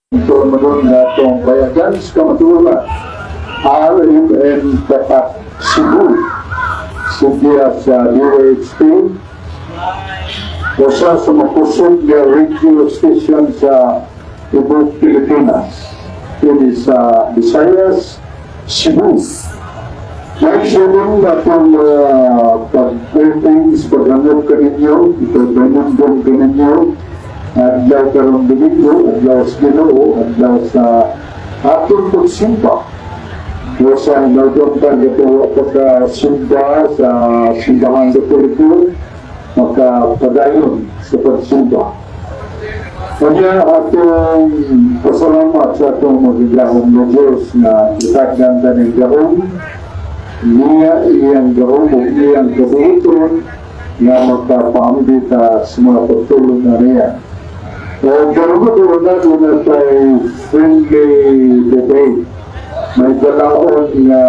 Tulumanon nga atong bayagan sa kamatuoran, RMN Tapat Cebu, Sigiya sa DYHT, usa sa makusog nga radio station sa tibuok Pilipinas, kini sa Visayas, Cebu. Maximum na itong pag-greetings, pag-anod kaninyo, ipagbanundong kaninyo, adlaw karong Domingo, adlaw sa Ginoo, adlaw sa atong pagsimba. O sa nagdong gatuwa pagkasimba sa Simbahan Katoliko, makapadayon sa pagsimba. Kanya atong pasalamat sa atong magigahom na Diyos na itagdan ng gahom, niya iyang gahom o iyang kabuuton nga magpapaambita sa mga pagtulong na niya. O pero na doon na tayo friendly debate. May dalaon nga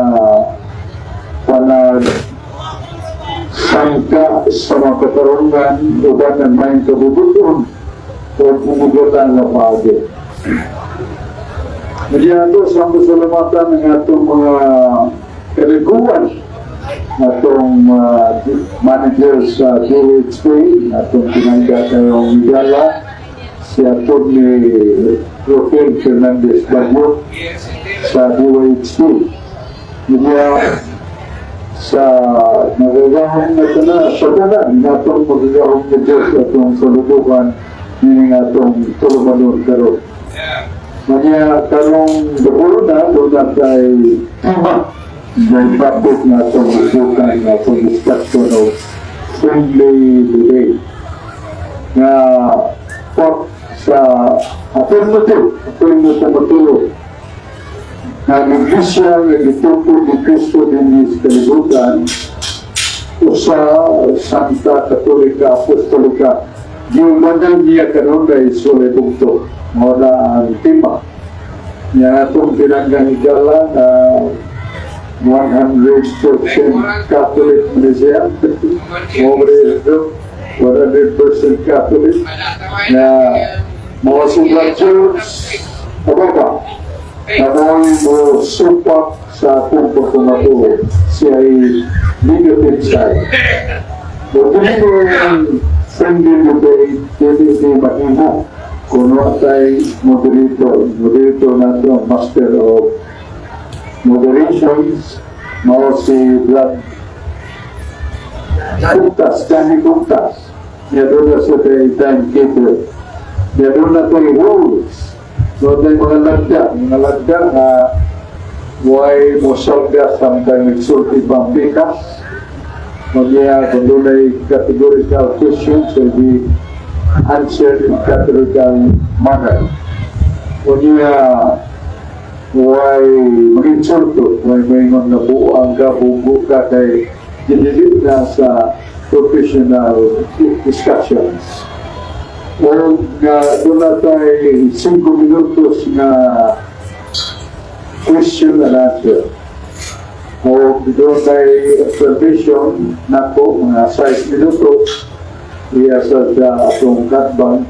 panag sangka sa mga katarungan uban ang may kabubuton o pumugutan nga paagi. Medyo ato sa pasalamatan ng atong mga kaliguan, atong manager sa DHP, atong tinangga kayong gala, si Atty. Rafael Fernandez Bagyo sa DYHT. Medyo sa nagagahong na ito na, sa tanan, atong magagahong na Diyos atong salubukan, yun ang atong tulumanon karon. Manya karong dulo na, doon na kay tema, may topic na itong usukan na itong discussion of friendly debate nga pop sa affirmative, affirmative matulog na ang Iglesia nga gitupo ni Kristo dinhi sa kalibutan, usa Santa, Katolika, Apostolika, giubanan niya kanunay sa bugto. Mao na ang tema niya atong tinanggang higala na 100% Catholic man siya. Mo 100% Catholic na mga si Brad George Ababa na mo'y mo supak sa akong pagpamatuo, siya ay negative side. O dili ang friendly debate, dili ni mahimo kung wa tay moderator. Moderator nato, master of moderations, mao si Brad Kuntas, Danny Kuntas. Niya doon na siya kay timekeeper. Niya doon na kay rules. Doon na mga lagda na why mo salga samtang nagsulti pang pikas. Kanya, kung doon ay categorical questions will be answered in categorical manner. Kanya, why mag-insulto, why may na buang ka, bugo ka, kay dinilit na sa professional discussions. O nga doon na tayo 5 minutos nga question and answer. O doon ay observation nako mga 6 minutos iya sa atong katbang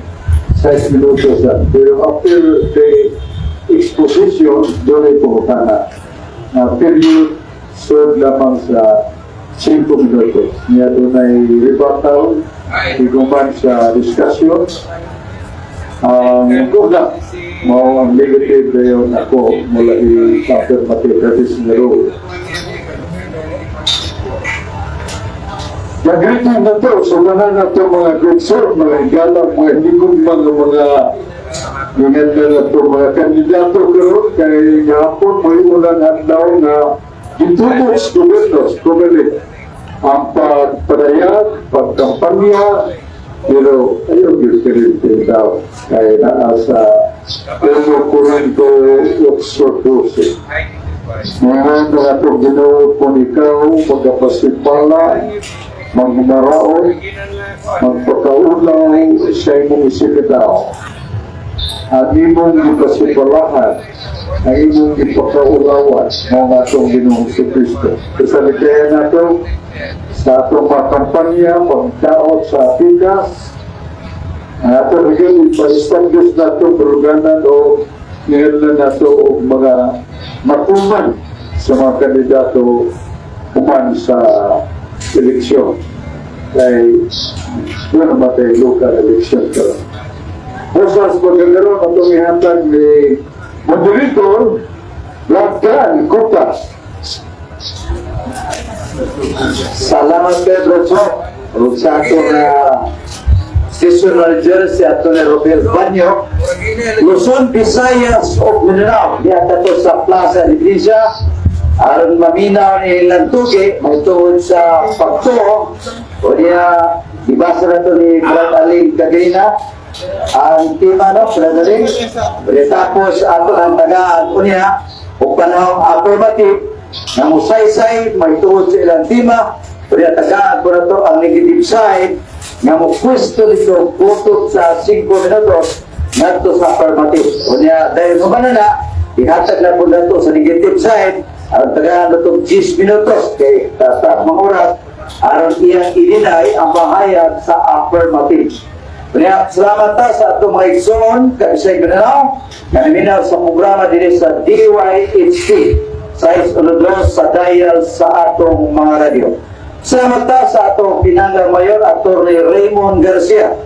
6 minutos sa. Pero after the exposition, doon ay pangutana. Na period serve lamang sa 5 minutos. Niya doon ay rebuttal, iguman sa discussion. Ang una, mao ang negative, dayon ako mula i-affirmative. That is the rule. Nag-greeting na to sa tanan na to mga good sir, mga galang, mga hinigugma nga mga ingan na to mga kandidato karon kay gahapon mo unang adlaw nga gitubo sa gobyerno, sa Comelec, ang pagpadayag, pagkampanya, pero ayaw gyud perinte daw kay naa sa 1 Corinto 8:12. Ngayon nga itong Ginoo, kung ikaw magkapasipala, magmaraon, magpakaulaw sa imong isikatao, ang imong gipasipalahan, ang imong gipakaulawan, mao nga atong Ginoong Kristo. Sa likayan nato, sa atong mga kampanya, pagkaot sa pikas, ang ato rin ipa-establish nato programan o Ngayon na nato og mga matuman sa mga kandidato human sa eleksyon. Kay wala ba tayo local election karon. Usas pagkakaroon atong ihatag ni Moderator Brad Kutas. Salamat kay Brotso. Ug sa atong session manager, si Atty. Robel Banyo. Luzon, Visayas ug Mindanao. Diha to sa Plaza de Iglesia. Aron maminaw ni ilang tugi, may tuod sa pagtuo. O niya, ibasa na to ni Brad Aling Kagina. Ang tema, no, Brad Aling. Tapos ato ang tagaan o niya, o panahong affirmative, na musaysay, may tuod sa ilang tema, o niya tagaan ko na to ang negative side, nga mo pwesto dito kutob sa 5 minutos ngadto sa affirmative. O niya, dahil mo ba na na, ihatag na po nato sa negative side, ang tagaan na itong 10 minutos, kay sa mga oras, aron iyang i-deny ang pahayag sa affirmative. Kaya salamat ta sa atong mga igsoon, kabisay Mindanao, nga sa programa diri sa DYHT, sa 612 sa dial sa atong mga radyo. Salamat ta sa atong pinanggang mayor, Atty. Raymond Garcia,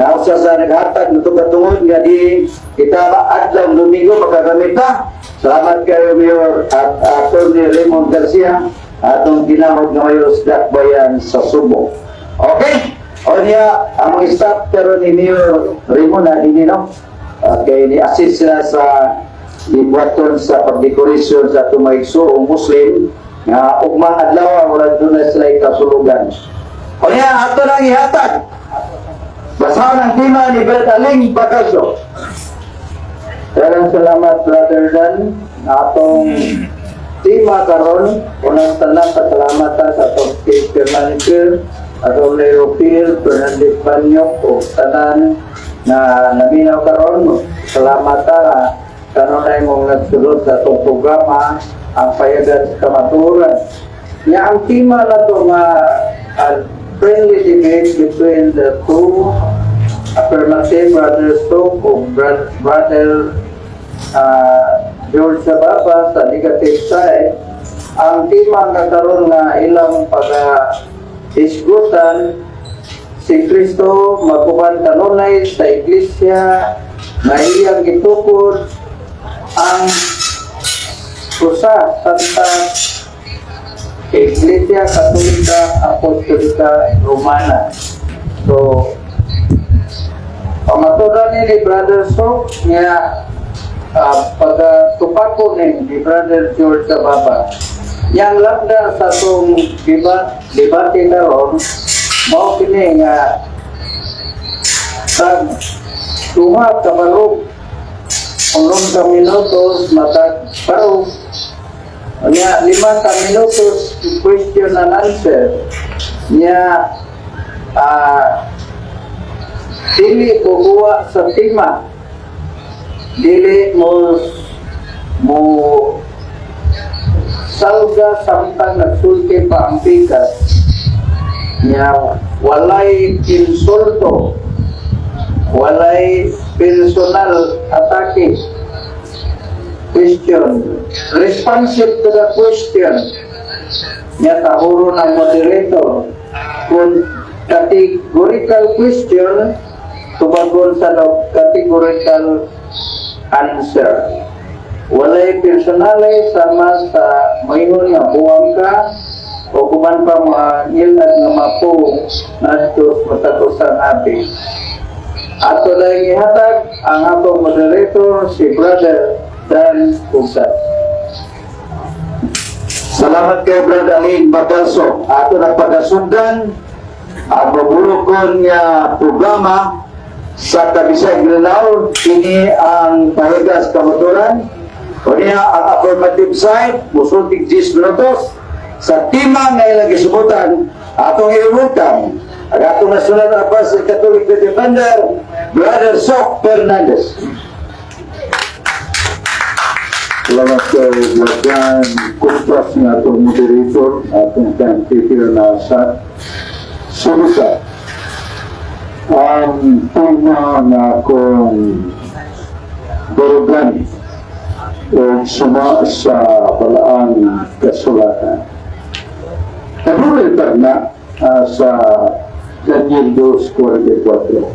na usa sa naghatag ng katungod nga di kita adlaw Domingo makagamit ta. Salamat kayo, Mayor at Atty. Raymond Garcia, atong ginahod nga mayor sa Dakbayan sa Subo. Okay? O niya, ang mga staff pero ni Mayor Raymond na dinhi, no? Okay, ni-assist sila sa ibuhaton sa pagdekorasyon sa atong mga igsoong Muslim nga ugmang adlaw wala doon na sila kasulugan. O niya, ato nang ihatag. Basahon ang tema ni Brad Aling Bacalso. Daghang salamat, Brother Dan. Atong tema karon, unang tanan, pasalamatan sa atong speaker manager, atong Leopil Fernandez Banyok o tanan na naminaw karon. Salamat ta kanunay mong nagsulod sa atong programa, ang Payagan sa Kamatuoran. Nga ang tema na to nga friendly debate between the two affirmative, Brother Stoke o Brother George Sababa sa negative side. Ang tema nga karon nga ilang pag isgutan, si Kristo maguban kanunay sa iglesia na iyang gitukod, ang usa Santa Iglesia Katolika Apostolika Romana. So, pamaturan ni Brother Sok nga pagtupako ni Brother George Sababa. Yang lambda sa atong debate karon mao kini nga tag duha ka barog, 6 ka minutos matag barog. Nya 5 ka minutos question and answer. Nya dili kukuha sa tema, dili mo mo salga samtang nagsulti pa ang pikas. Nya walay insulto, walay personal atake, question responsive to the question. Nya tahuro ng moderator kung categorical question, tubagon sa no categorical answer. Walay personalay sama sa maingon nga buwang ka o kuman pa mga ngilad nga mapo ngadto sa matag usang abi. Ato lang ihatag ang atong moderator, si Brother Dan Ugdat. Salamat kay Brad Aling Bacalso. Ato na pagasundan ang mabulokon nga programa sa Kabisay Mindanao. Kini ang Pahigas Kamaturan. Unya ang affirmative side, musultig 10 minutos. Sa tema nga ilang gisubutan, atong i-welcome ang atong National Apostle Catholic Defender, Brother Sok Fernandez. Salamat kay Brad Kumpras nga atong moderator, atong timekeeper na sa Suluka. Ang tema na akong barugan O suma sa balaang kasulatan. Adunay tagna sa Daniel 2:44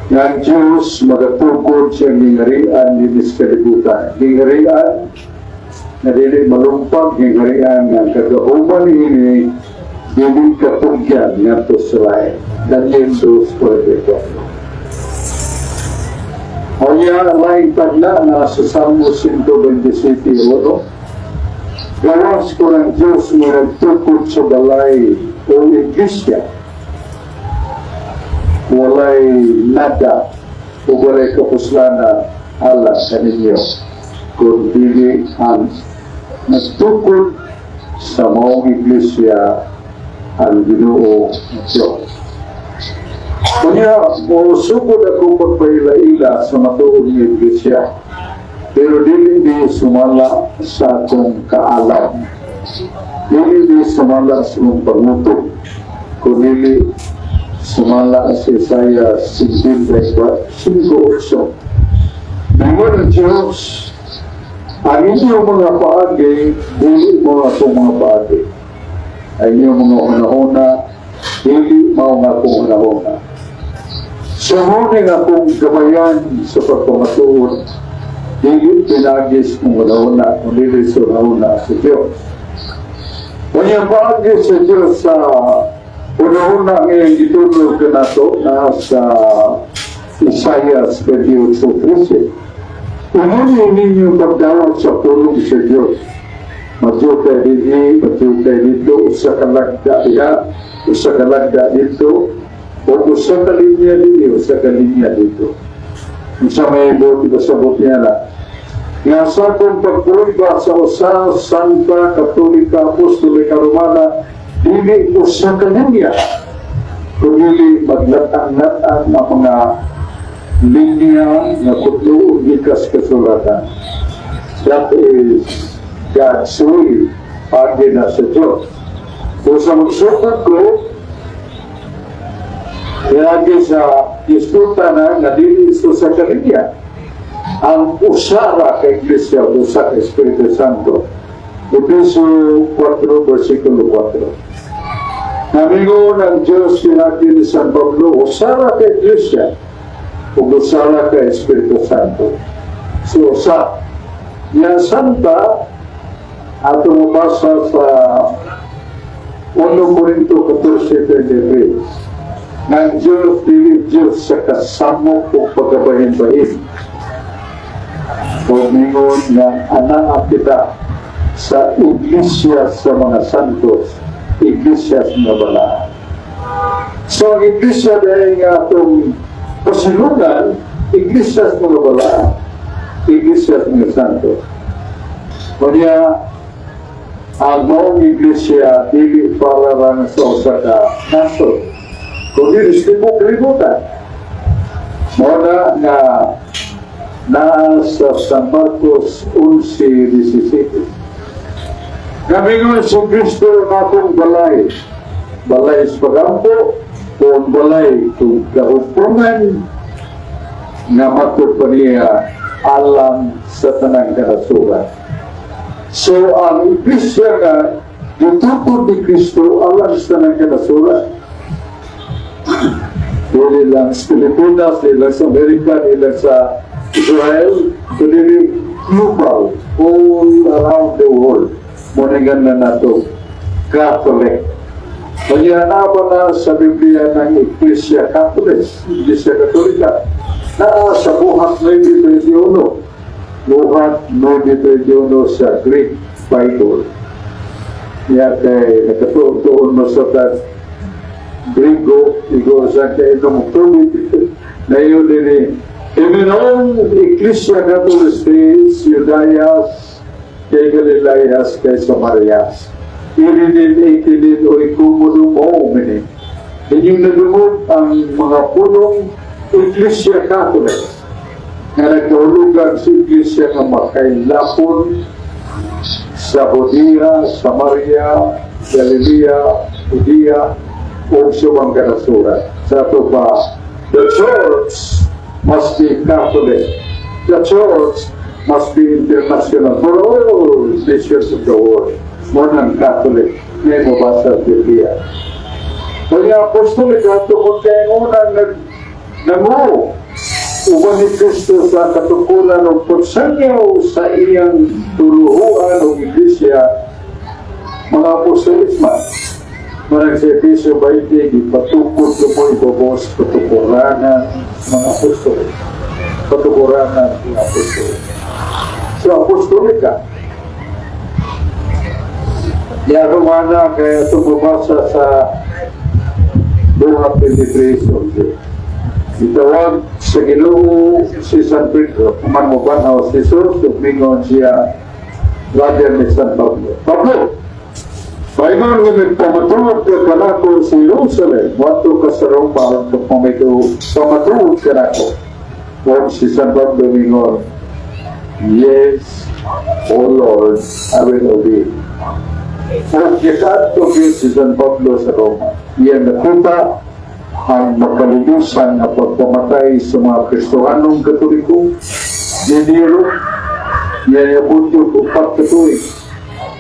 nga ang Diyos magatukod siyang gingarian dinhi sa kalibutan. Gingarian na dili malumpag, gingarian nga kagahuman ini dili katugyan ngadto sa lain. Daniel 2:44. Onya, laing tagna na sa Salmo 127:1. Gawas ko ng Diyos mo nagtukod sa balay o iglesia, walay nada o walay kapuslana ala kaninyo kung dili ang nagtukod sa maong iglesia, ang Ginoo Diyos. Kunya, musugod ako pagpaila-ila sa matuod nga iglesia, pero dili di sumala sa akong kaalam. Dili di sumala sa akong pangutok. Kung dili sumala sa Isaiah 55:8. Ningon ang Diyos, "Ang inyong mga paagi, dili mao akong mga paagi. Ang inyong mga hunahuna, dili mao nga akong hunahuna." So mao nga akong gamayan sa pagpamatuod, dili pinaagi sa akong hunahuna, kung dili sa hunahuna sa Diyos. Unya, paagi sa Diyos sa hunahuna ngayong gitudlo kanato na sa Isaiah 28:13. Umuni ninyo pagdawat sa pulong sa Diyos. Madyo kay dinhi, madyo kay dito, usa ka lagda diha, usa ka lagda dito, o usa ka linya dinhi, usa ka linya dito. Unsa may buot ipasabot niya na? Nga sa akong pagprueba sa usa Santa Katolika Apostolika Romana, dili usa ka linya, kundi maglatang-latang ang mga linya nga kutloon gikas kasulatan. That is God's will, paagi na sa Diyos. Kung sa magsukot ko, Pinagi sa istorya na nga dili iso sa kalinya. Ang usara ka Iglesia, usa ka Espiritu Santo. Efeso 4, versikulo 4. Namingon ang Diyos pinagi ni San Pablo, usara ka Iglesia, ug usara ka Espiritu Santo. So, usa. Yang Santa, ato mabasa sa 1 Corinto 14:23 nga Diyos dili Diyos sa kasamok o pagkabahin-bahin. O mingon nga anaa kita sa iglesia sa mga santos, iglesia sa mga balaan. So ang iglesia dahil nga atong pasilungan, iglesia sa mga balaan, iglesia sa mga santos. Kanya, ang maong iglesia dili para lang sa usa ka nasod, kundi sa tibuok kalibutan. Mao na nga naa sa San Marcos 11:17. Gamingon si Kristo, "Ang akong balay, balay sa pagampo, o ang balay kung kahupungan," nga matod pa niya alang sa tanang kanasuran. So ang iglesia nga gitukod ni Kristo alang sa tanang kanasuran. Dili lang sa Pilipinas, dili lang sa Amerika, dili lang sa Israel, kundi global, all around the world. Muningan na nato, Catholic. Kanya na ba na sa Biblia ng Iglesia Catholic, Iglesia Katolika, naa sa Buhat 9:21. Buhat 9:21 sa Greek Bible. Niya kay nakatuon mo sa tag Grigo, igo sa kay inom tubig, na yun din eh. Iminon Iglesia Catholic Judayas, kay Galileas, kay Samarias. Irinin ikinin o ikumulong o uminin. Inyong nadungog ang mga punong Iglesia Catholic nga nagkahulugan sa Iglesia nga makailapon sa Judea, Samaria, Galilea, Judea, o sa ubang kanasuran. Sa ato pa, the church must be Catholic. The church must be international for all nations of the world. More than Catholic, may mabasa sa Biblia. Kaya apostolic tungkol kay unang nag nangu uban ni Kristo sa katukuran o pagsanyaw sa iyang tuluhuan o iglesia, mga apostolisma. Marang sa Efeso 20, gipatukod ko mo ibabos katukuranan mga apostol. Katukuranan mga apostol. So, apostolika. Ya Romana, kaya tumabasa sa 2:23. Itawag sa Ginoo si San Pedro, kuman mo banhaw si Jesus, tumingon siya, brother ni San Pablo. "Pablo, paingon nga nagpamatuod ka kanako sa Jerusalem, wadto ka sa Roma aron ka pamatuod kanako." O si San Pablo mingon, "Yes, O Lord, I will obey." O gikadto gyud si San Pablo sa Roma. Iyang nakita ang makalibusan na pagpamatay sa mga Kristohanong Katoliko ni Nero. Iya niabot 4 ka tuig,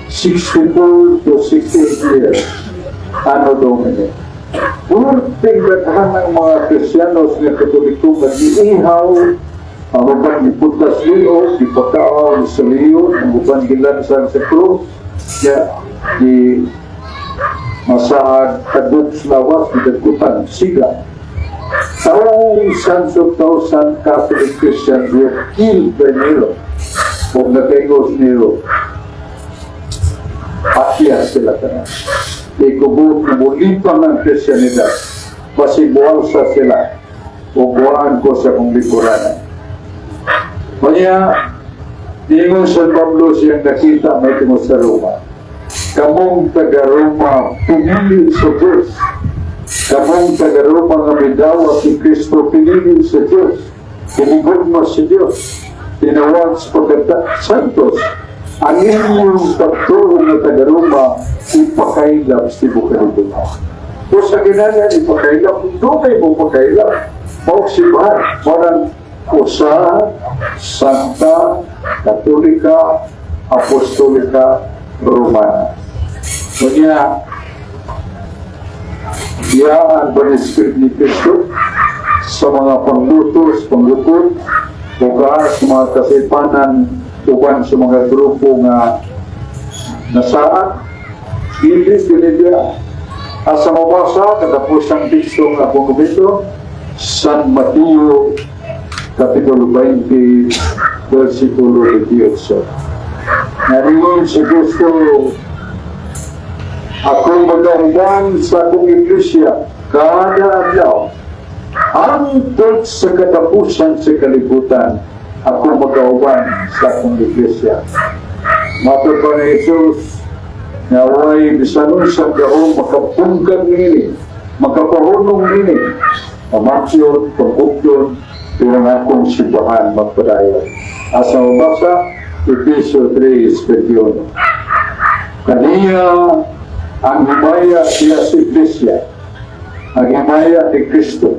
64 to 68 years, Anno Domini. Purting daghan ng mga Kristiyanos nga Katoliko nga giihaw, ang uban giputas liog, gipakaaw sa leon, ang uban gilansan sa krus, ya di masahan kaduk lawas, gidagkutan siga. Thousands of thousand Catholic Christians were killed by Nero. Kung nakaingos Nero, patya sila tanan. Ikubot na mulipang ang Kristiyanidad. Basig buwalsa sila o buwaan ko sa kong lingkuranan. Kanya, ningon San Pablo siyang nakita may tungod sa Roma. "Kamong taga-Roma, pinili sa Diyos. Kamong taga-Roma nga midawat ni Kristo, pinili sa Diyos. Kinigugma sa Diyos. Tinawag sa pagkata Santos. Ang inyong pagturo nga taga-Roma, ipakailap sa tibuok kalibutan." Kung sa ginana, ipakailap, kung mo pakailap, mauksibahan, walang usa, Santa, Katolika, Apostolika, Romana. Kanya, iyaan ba ni Spirit ni Kristo sa mga panglutos, panglukod, o sa mga kasipanan uban sa mga grupo nga nasaat, dili pinidya. Asa mabasa, katapusang teksto nga akong gamiton, San Mateo, Kapitulo 20, versikulo 28. Naringon si Kristo, "Ako magauban sa akong iglesia kada adlaw, hangtod sa katapusan sa kalibutan, ako magauban sa akong iglesia." Matod pa ni Jesus, nga way bisan unsang gahom makapungkag niini, makapahunong niini, pamatyon, pagugyon, pero ang akong simbahan magpadayon. Asa mabasa, Efeso 3:21. Kaniya ang himaya siya sa Iglesia, ang himaya ni Kristo.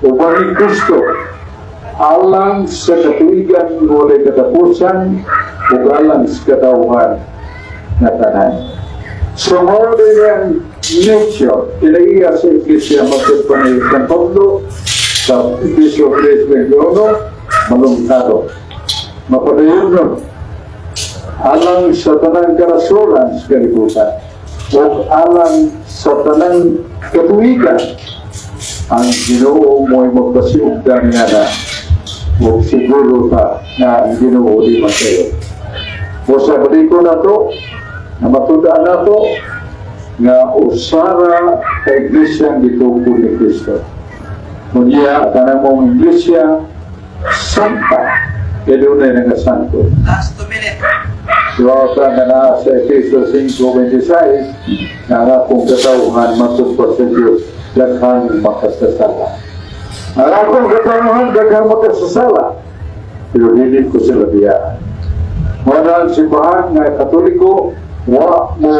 Uban ni Kristo, alang sa katuigan walay katapusan, ug alang sa katawhan na tanan. So, mao din ang nature, tinaiya sa Iglesia matod pa ni San Pablo, sa Efeso 3:21, malungkado. Mapadayon nun, alang sa tanang karasuran sa kalibutan, o alang sa tanang katuwigan, ang Ginoo mo'y magpasiugdan nga na o siguro ta nga ang Ginoo di masayo. O sa baliko na to, na matudaan na to, nga usara ka iglesia ang gitukod ni Kristo. Kunya, kanang mong iglesia, santa, kaya doon na nga santo. Last 2 minutes. Diba ka nga na sa Efeso 5:26, nga ang akong katawhan matugpa sa Diyos, daghang makasasala. Ang akong katawhan, daghang makasasala. Pero hindi ko sila biyaan. Wala ang simbahan nga Katoliko, wa mo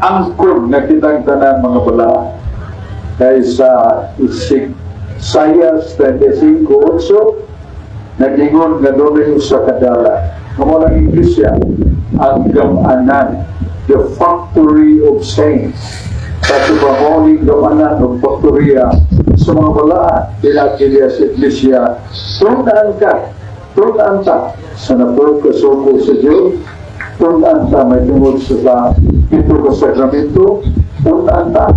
angkon na kitang tanan mga balaan. Kay sa Isaias 35:8, Nag-ingon nga dunay usa ka dala. Kamo lang iglesia, ang gamanan, the factory of saints. Kato ba mo ni gamanan o faktorya sa mga balaan, pinakilya sa iglesia, tun-an ka, tun-an ta sa napagkasuko sa Diyos, tun-an ta may tungod sa pito ka sakramento, tun-an ta,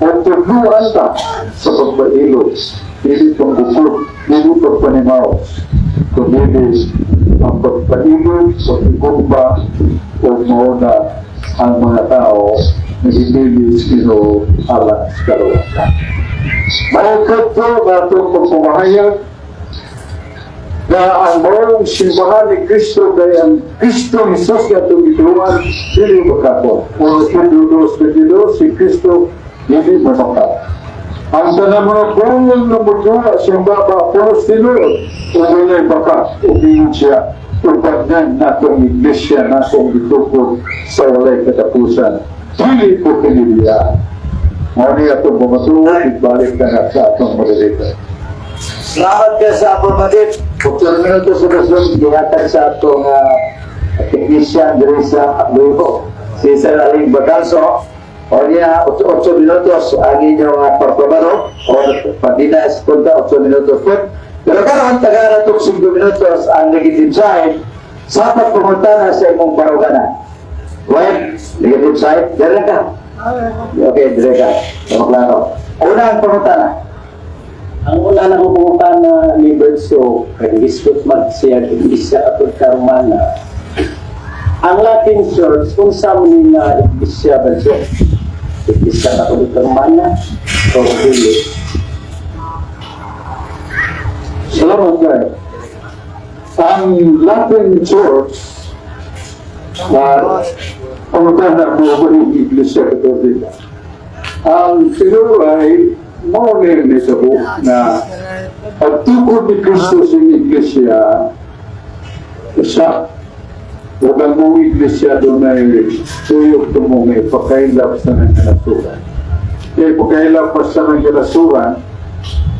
o tudluan ta sa pagpailog, dili panggukod, dili pagpanimaw, kundi ang pagpailog, pagigumba, o mauna ang mga tao na hindi Ginoo alang sa kaluwasan. Mao kadto nga atong pagpamahayag na ang maong simbahan ni Kristo kay ang Kristo Jesus nga atong gituohan dili makapon. 1 Pedro 2:22, si Kristo dili mamakak. Ang tanan mga buong nga moduwa sa iyang baba pulos tinuod o walay baka o ingon siya upagnan natong iglesia natong gitukod sa walay katapusan. Dili po kiniliyaan. Mao ni atong pamatuo, ibalik ka na sa atong moderator. Salamat ka sa Apo Madit. 8 minuto sa Luzon, gihatag sa atong technician diri sa Luibo, si Sir Aling Bagalso. O niya, 8 minutos ang inyong pagpabaro o pagdina sa punta, 8 minutos po. Pero karon tagara itong 5 minutos ang negative side sa pagpumunta na sa imong baruganan. Well, negative side, dire ka. Okay, dire ka. Tama klaro. Una ang pangutana. Ang una na kong pangutana ni Bertso, kay gisgot man siya Iglesia Katolika Romana. Ang Latin Church, unsa man ni nga Iglesia, Bertso? Iglesia Katolika Romana o dili? Salamat kayo. Ang Latin Church na pangutana mo ba yung Iglesia Katolika? Ang siguro ay mao ni sa na pagtukod ni Kristo sa Iglesia usa ug ang mong Iglesia dunay tuyok tumo nga ipakailap sa nang kanasuran. Kaya ipakailap pa sa nang kanasuran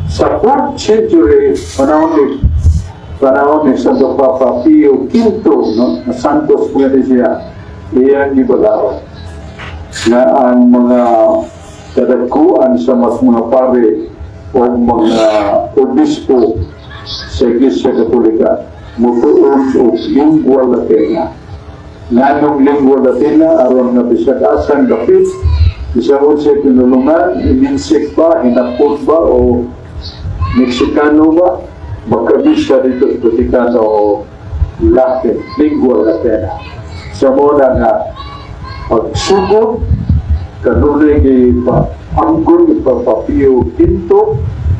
sa 4th century, panahon ni Santo Papa Pio V, no, na Santos po yan siya, iyang gibalaw na ang mga kadagkuan sa mas mga pare o mga obispo sa Iglesia Katolika mutuon og lingua Latina. Nganong lingua Latina? Aron nga bisag asang dapit, bisag unsay pinulungan, iminsik ba, hinapon ba o Mexicano ba, magkabisa dito sa Vaticano o Latin, lingua Latina. Sa muna nga pagsugod, kanunay gipaanggon ni Papa Pio V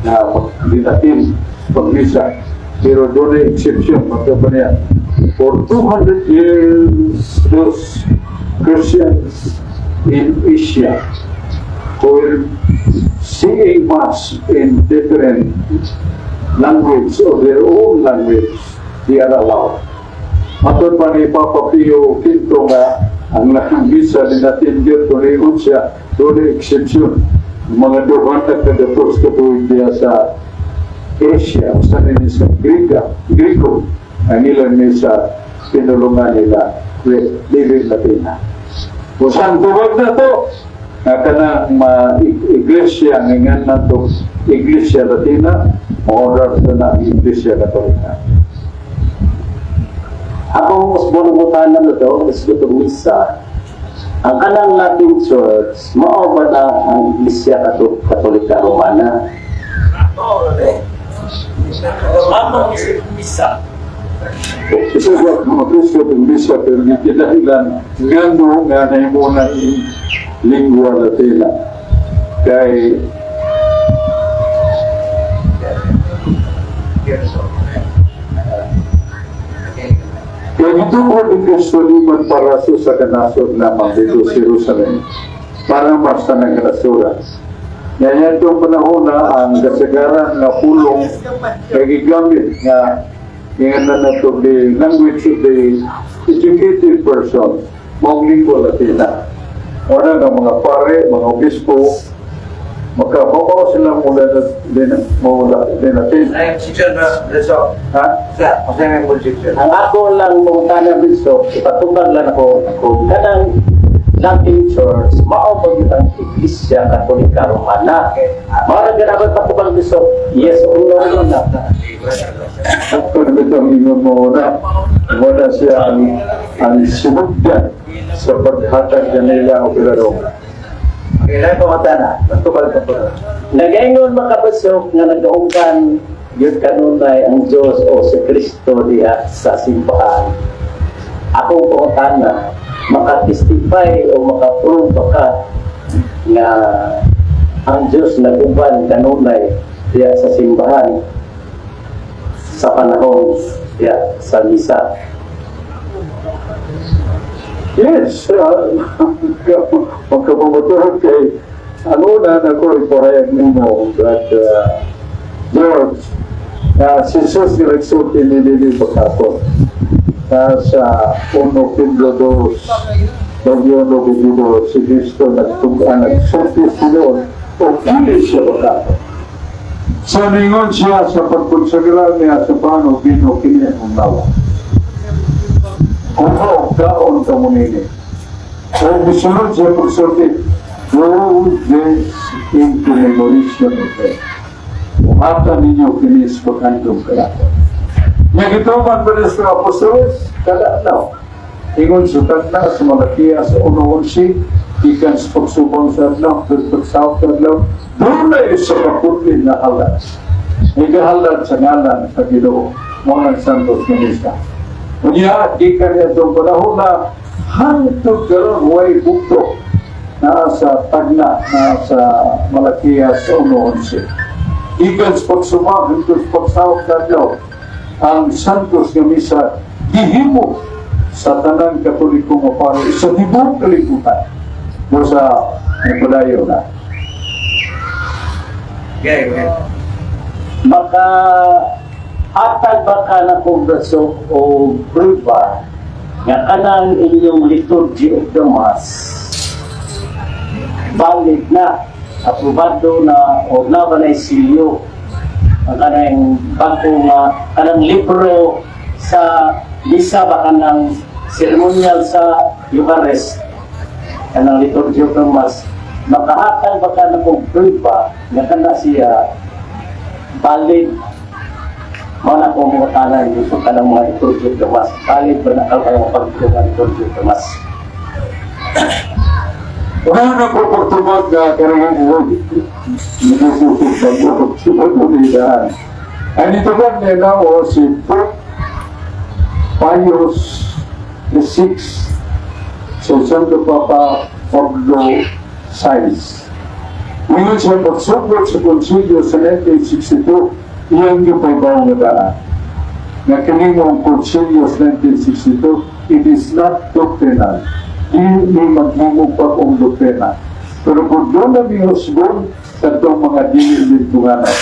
na pag-Latin pagmisa. Pero doon ay exception, magka niya. For 200 years, those Christians in Asia who will say mass in different language or their own language, they are allowed. Matod pa ni Papa Pio V nga ang nakangisa ni natin dito ni siya, doon ay exception. Mga duhan na kadatos katuig diya sa Asia, sa nini sa Grega, Greco, ang ilan ni sa pinulungan nila with living Latina. Kung saan tubag na to, nga kanang iglesia, nga na to, Iglesia Latina, order sa na ang Iglesia Katolika. Akong usbong pangutana na to, isgot og misa. Ang kanang Latin Church, mao ba na ang Iglesia Katolika Romana? Mama misa. Isa ba mga Kristo ng misa pero gikinahanglan ngano nga nahimo na in lingua Latina kay kay gitukod ni Kristo liman para sa kanasod lamang dito sa Jerusalem para basta ng kanasuran. Yan itong panahon na ang kasagaran nga pulong kay gigamit nga ingan na nato the language of the educated person maong lingua Latina. Wala nga mga pare, mga obispo, Makapapaw sila mula din mula din natin. Ay, section ba, Reso? Ha? Sa, kasi may full section. Ang ako lang pangutana, Bishop, ipatubag lang ako kung kanang Latin Church, mao ba yun ang Iglesia Katolika Romana? Mao ra gyud ako patubag, Bishop. Yes or no na. Kung itong ingon mo na, wala siya ang sinugdan sa paghatag kanila o kilaro. Okay, lang pangutana. Magtubag ka po. Nagaingon makabasok nga nagaungkan yun kanunay ang Diyos o si Kristo diha sa simbahan. Akong pangutana, makatestify o makaprove ba ka nga ang Diyos naguban kanunay diha sa simbahan sa panahon diha sa misa? Yes, magkapamatuod kay ang una na ko ipahayag nimo that George, si Jesus nga nagsulti ni Lili Bakakot na sa 1 Pedro 2, 21, 22, si Cristo nagtugan, nagsulti sila o dili siya bakakot. So ningon siya sa pagkonsagra niya sa pano bino kini ang lawa. Kung kaon ka mo nini. O misunod siya pagsulti, "Do this in commemoration of me." Buhata ninyo kini sa paghandom kanako. Nya gituman pa sa apostoles, kada adlaw. Ingon sa tagna sa Malakias 1:11, gikan sa pagsubong sa adlaw, pagsawak sa adlaw, dunay sa kaputli na halad. Igahalad sa ngalan sa Ginoo, mao nang Santos nga Misa. Unya, gikan niya itong panahon na hangtod karon way bugto naa sa tagna na sa Malakias 1:11. Gikan sa pagsumang hangtod sa pagsawak sa adlaw, ang Santos nga Misa gihimo sa tanang Katoliko nga paro sa tibuok kalibutan mo sa nagpadayon na. Okay. Maka atag ba ka na kongreso o prueba nga kanang inyong liturgy of the Mass valid na, aprobado na o na ba na silyo ang kanang bago nga kanang libro sa misa ba, kanang ceremonial sa Eucharist, kanang liturgy of the Mass, makahatag ba ka na kung prueba nga kana siya valid? Mao na kung mga tanan gusto ka ng mga liturgy of the Mass, valid ba na ang kanang pagtuman liturgy of the Mass? Wala na po pagtubag na karang nagsusunod. Ay nito ba nila o si Pope Pius VI sa Santo Papa Pablo VI. Ngayon siya pagsugod sa konsilyo sa 1962, iyang gipahibaw nga daan. Na kini mong konsilyo sa 1962, it is not doctrinal. Di ni maghimo pa kung doktrina. Pero kung doon na mihusgon, katong mga dili lintunganan.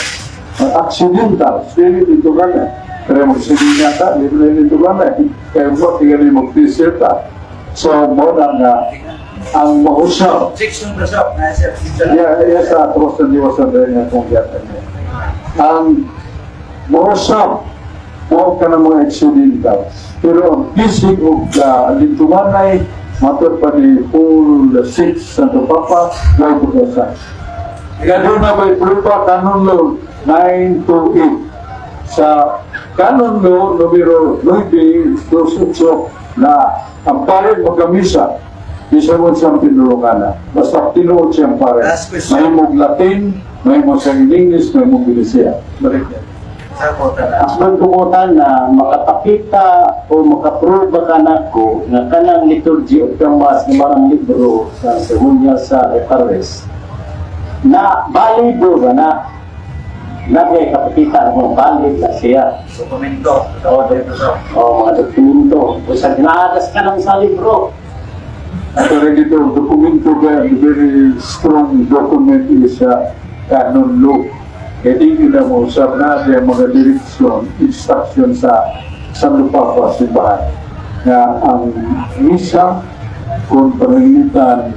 Mga accidental, dili lintunganan. Pero magsiling yata, dili lintunganan. Kaya mo, tingnan mo mag-t-shirt. So, mo na nga, ang mausap, Section Reso. Nasa section. Yeah, sa atros na diwasan rin niya kung yata niya. Ang mausap, mo ka ng mga accidentals. Pero ang basic of the lintunganay, matod pa ni Paul VI Santo Papa, way pagkasa. Kaya doon na may prueba, Canon Law 928. Sa Canon Law numero 9, 28 na ang pare magkamisa, bisa mo siyang tinulungan. Basta tinuod siyang pare. Last question. May mong Latin, may mo siyang English, may mong Bilisaya. Balik niya. Sa kota na. Ang tumutan na makapakita o makaproba ka nako nga kanang liturgy of the Mass nga marang libro sa sermonya sa Eucharist na valido ba na na may kapakita mo valid na siya? Dokumento. O, o mga dokumento o sa ginaadas ka lang sa libro. Pero dito, dokumento ba, very strong document is canon law. Kaya di nila mo usap na ang mga direksyon, instruction sa Santo Papa simbahan. Nga ang misa, kung pananglitan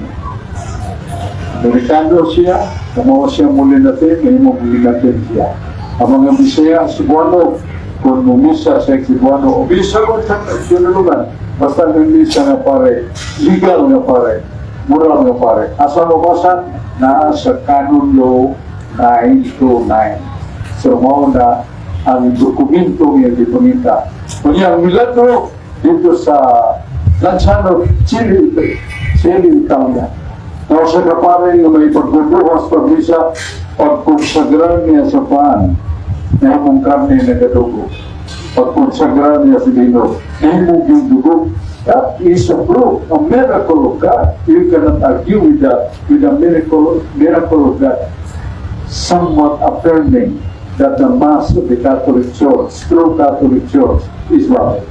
Amerikano siya, Kung mao siya muli-Latin, mahimo muli-Latin siya. Ang mga Bisaya, Cebuano, kung mumisa sa Cebuano, o bisa kung sa lugar, basta mumisa nga pare, legal nga pare, moral nga pare. Asa mabasa? Naa sa Canon Law 929. So, mao na ang dokumento nga gipangita. Kunya ang milagro dito sa Lanciano, Chile, Chile, Italia. Now, sa kapare nga may pagbubuhas pagmisa, pagkonsagrar niya sa paan, nahimong karne nagadugo. Pagkonsagrar niya sa bino, nahimong yung dugo. That is a proof, a miracle of God. You cannot argue with the miracle of God. Somewhat affirming that the Mass of the Catholic Church, true Catholic Church, is valid.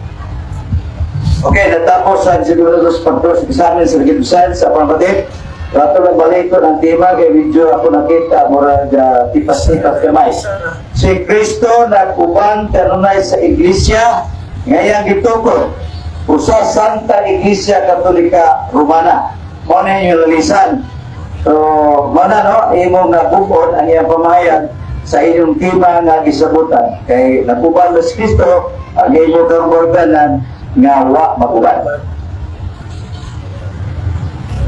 Okay, natapos ang siguro sa pag-cross examine sa Gibson sa pambatid. Rato lang balikon ang tema kay medyo ako nakita murag tipas-tipas gamay. Si Kristo nag-uban kanunay sa iglesia ngayang gitukod usa Santa Iglesia Katolika Romana. Mao na yung lalisan. So, mao na no, imong nabukon ang iyang pamahayag sa inyong tema nga gisabutan. Kay naguban ba si Kristo, ang inyong karong nga wa maguban.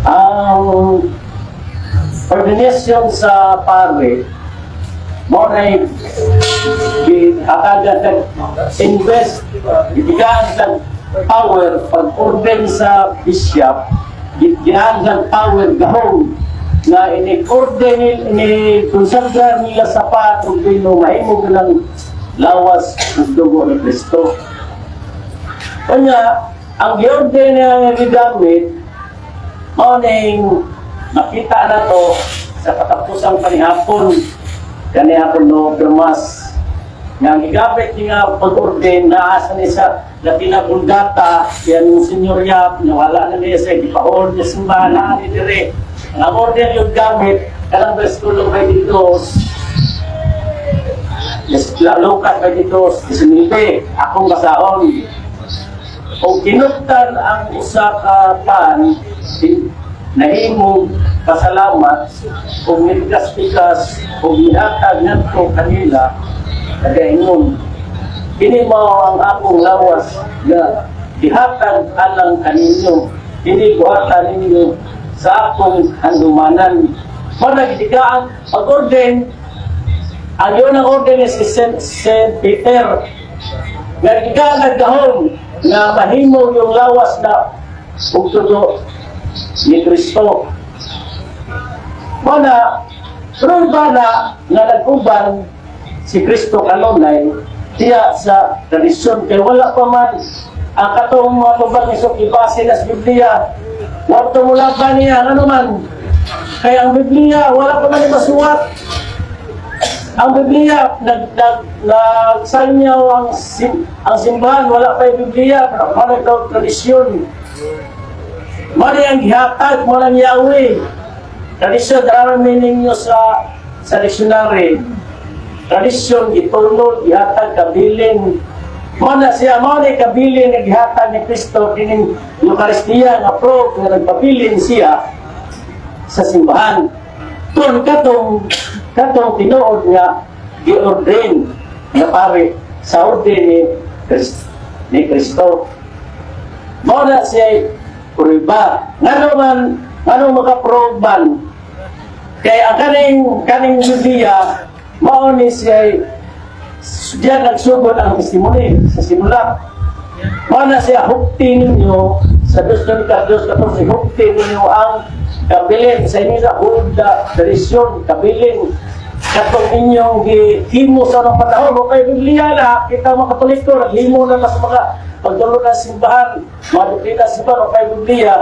Ang ordination sa pare mo na gihatagan invest, gibigaan ng power pag-ordain sa bishop, gibigaan ng power gahom na ini-ordain, ini-consagrar nila sa pan ug bino, mahimo ng lawas ug dugo ni Kristo. Kanya, ang gi-ordain nga gigamit mao ning makita na to sa katapusang panihapon kanihapon no Mass nga ang gigamit niya pag-ordain naa sa ni sa Latina Vulgata yan yung Senyor Yap nga wala na niya sa gipaon niya simbahan naa ni dire. Ang order yung gamit kanang versikulo 22, Lucas 22:19, akong basahon. O kinuptan ang usa ka pan, nahimong pasalamat ug nitikas-tikas ug nihatag ngadto kanila, nagaingon, "Kini mao ang akong lawas nga gihatag alang kaninyo. Kini buhatan ninyo sa akong handumanan." Mao nagidigaan pag-ordain. Ang yun ang order is si Saint Peter nga gigaan nagdahom nga mahimo yung lawas na ug dugo ni Kristo. Wala, pero ba na nga nag-uban si Kristo kanunay diya sa tradisyon kay wala pa man ang katong mga tubag ni ibase na sa Biblia. Wa to mo laban niya ano man kaya ang Biblia wala pa man masuwat ang Biblia. Nag nag nagsanyaw ang simbahan, wala pa yung Biblia, pero wala daw tradisyon. Mali ang gihatag mo lang Yahweh. Tradisyon, dara meaning nyo sa dictionary. Tradisyon, gitulod, gihatag, kabilin. Mo na siya, mo na kabilin nga gihatag ni Kristo dining Eucharistia nga proof nga nagpabilin siya sa simbahan. Kung katong katong tinuod nga gi-ordain nga pare sa orden ni Kristo. Mao na siya prueba. Ngano man, ngano makaproban? Kay ang kaning kaning Biblia, mao ni siya diyan nagsugod ang testimony sa simula. Mao na siya hukti ninyo sa 2 Kronika 2:14, hukti ninyo ang kabilin sa inyo sa hulda, tradisyon, kabilin katong inyong gihimo sa unang panahon o kay Biblia na kita mga Katoliko naghimo na mas mga pagdulo ng simbahan, mga doktrina sa simbahan o kay Biblia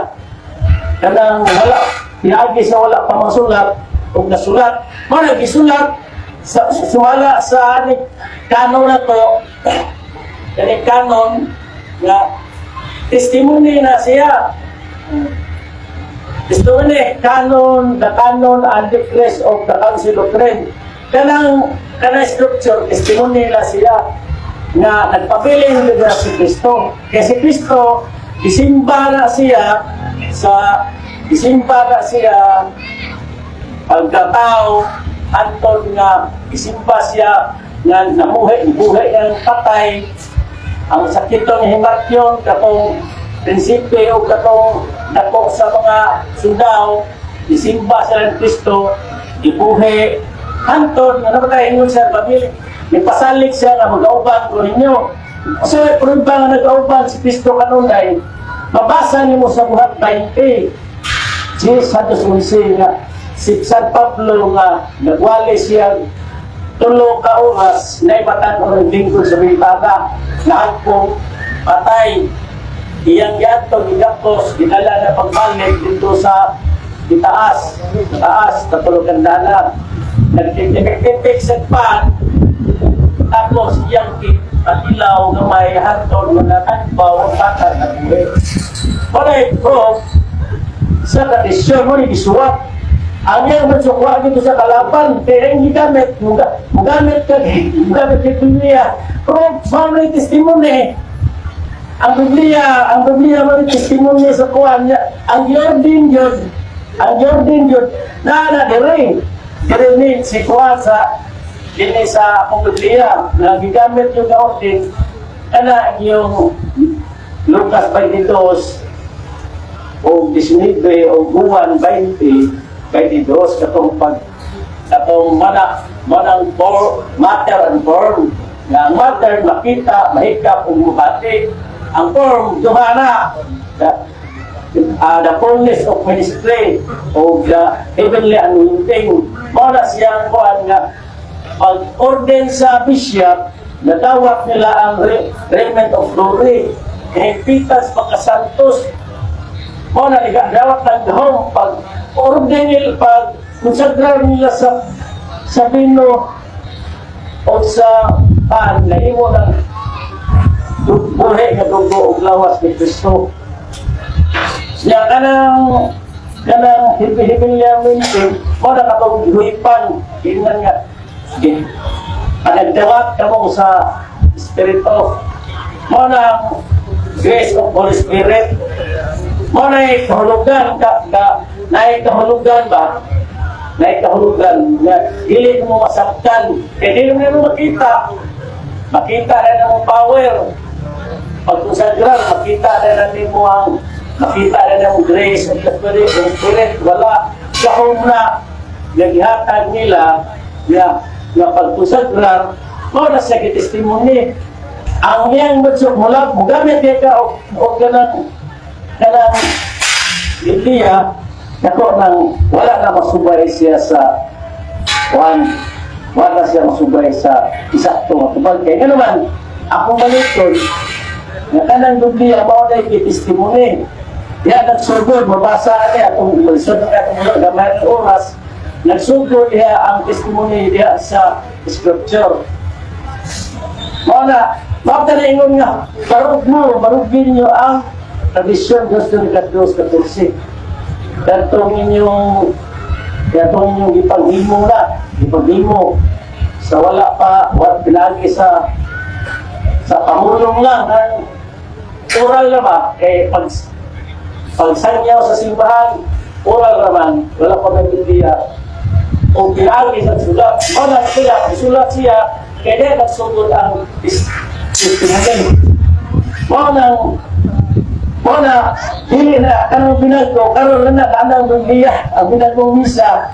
kanang wala piagi sa wala pa masulat o nasulat mo na gisulat sa sumala sa ani canon na to, kani canon nga testimony na siya, testimony canon, the canon and decrees of the Council of Trent, kanang kanang scripture, testimony na siya nga nagpabilin na si Kristo. Kaya si Kristo isimba na siya sa isimba na siya. Pagkatao hantod nga isimba siya nga namuhi, buhay ng patay. Ang sakitong himatyon katong prinsipe o katong dako sa mga sundao, isimba sila ng Kristo, ibuhi hantod nga namatay. Ingon siya pamili, nagpasalig siya nga mag-auban ko ninyo. So prueba nga nag-auban si Kristo kanunay, mabasa nimo sa Buhat 20 Jesus hados 11 nga si San Pablo nga nagwali siya 3 ka oras na ibatan o lingkod sa bintana, nahagpong patay. Iyang giadto, gigapos, gidala na pagbalik dito sa itaas taas katulog ang dana, nagtitik sa pan, tapos iyang patilaw gamay hantod nga natagbaw ang bata na buhi. Wala proof sa tradisyon mo ni gisuwat. Ang iyang magsukwa dito sa kalaban, pero ang gigamit, mugamit ka, mugamit ka Biblia. Pero mao na yung testimony. Ang Biblia mo yung testimony sa kuwan niya. Ang Jordan yun, na na dire. Dire ni si kuwan sa, dini sa akong Biblia, na gigamit yung Jordan, kana yung Lucas 22 o 19 o Juan 20 22, katong pag katong mana manang for, matter and form, nga ang matter makita, mahikap ug mubati. Ang form duha na, the fullness of ministry o the heavenly anointing. Mao na siyang kuan nga pag order sa bishop, nadawat nila ang raiment of glory, kahimpitas pagkasantos. Mao na dawat ng gahom pag order nila, pag konsagrar nila sa bino o sa pan, nahimo ng buhi nga dugo ug lawas ni Kristo. Ya kanang hibi-hibilya mintin, mao na katong gihuipan, ingnan nga panagdawat kamo sa Espiritu. Mao na ang grace of Holy Spirit. Mao na kahulugan ka na kahulugan ba? Na kahulugan nga dili mo masaktan kay dili mo na makita. Makita na ng power. Pag konsagrar, makita na nimo ang makita na ng grace of the Spirit, ang Spirit wala gahom na nagihatag nila nga nga pagkonsagrar. Mao na siya testimony. Ang iyang magsuk mula mugamit kay ka og kanang Biblia dako nang wala na masubay siya sa kuan, wala siya masubay sa isakto nga tubag, kay ngano man akong baliton nga kanang Biblia mao na testimony diya. Nagsugod, mabasa ani atong lisod ng atong gamay ng oras, nagsugod diya ang testimony diya sa scripture. Mao na mao na ingon nga barug mo, barugin niyo ang tradisyon Diyos ng Diyos 14, katong inyong gipanghimo na gipanghimo sa wala pa, wala pinagi sa pamulong lang ang oral na ba, kay pag pagsangyaw sa simbahan, oral naman, wala pa may Biblia o pinagi sa sulat. Mao na sila sulat siya kay di nagsugod ang testimony. Mao na dili na kanang binago karon na kanang Biblia. Ang binagong misa,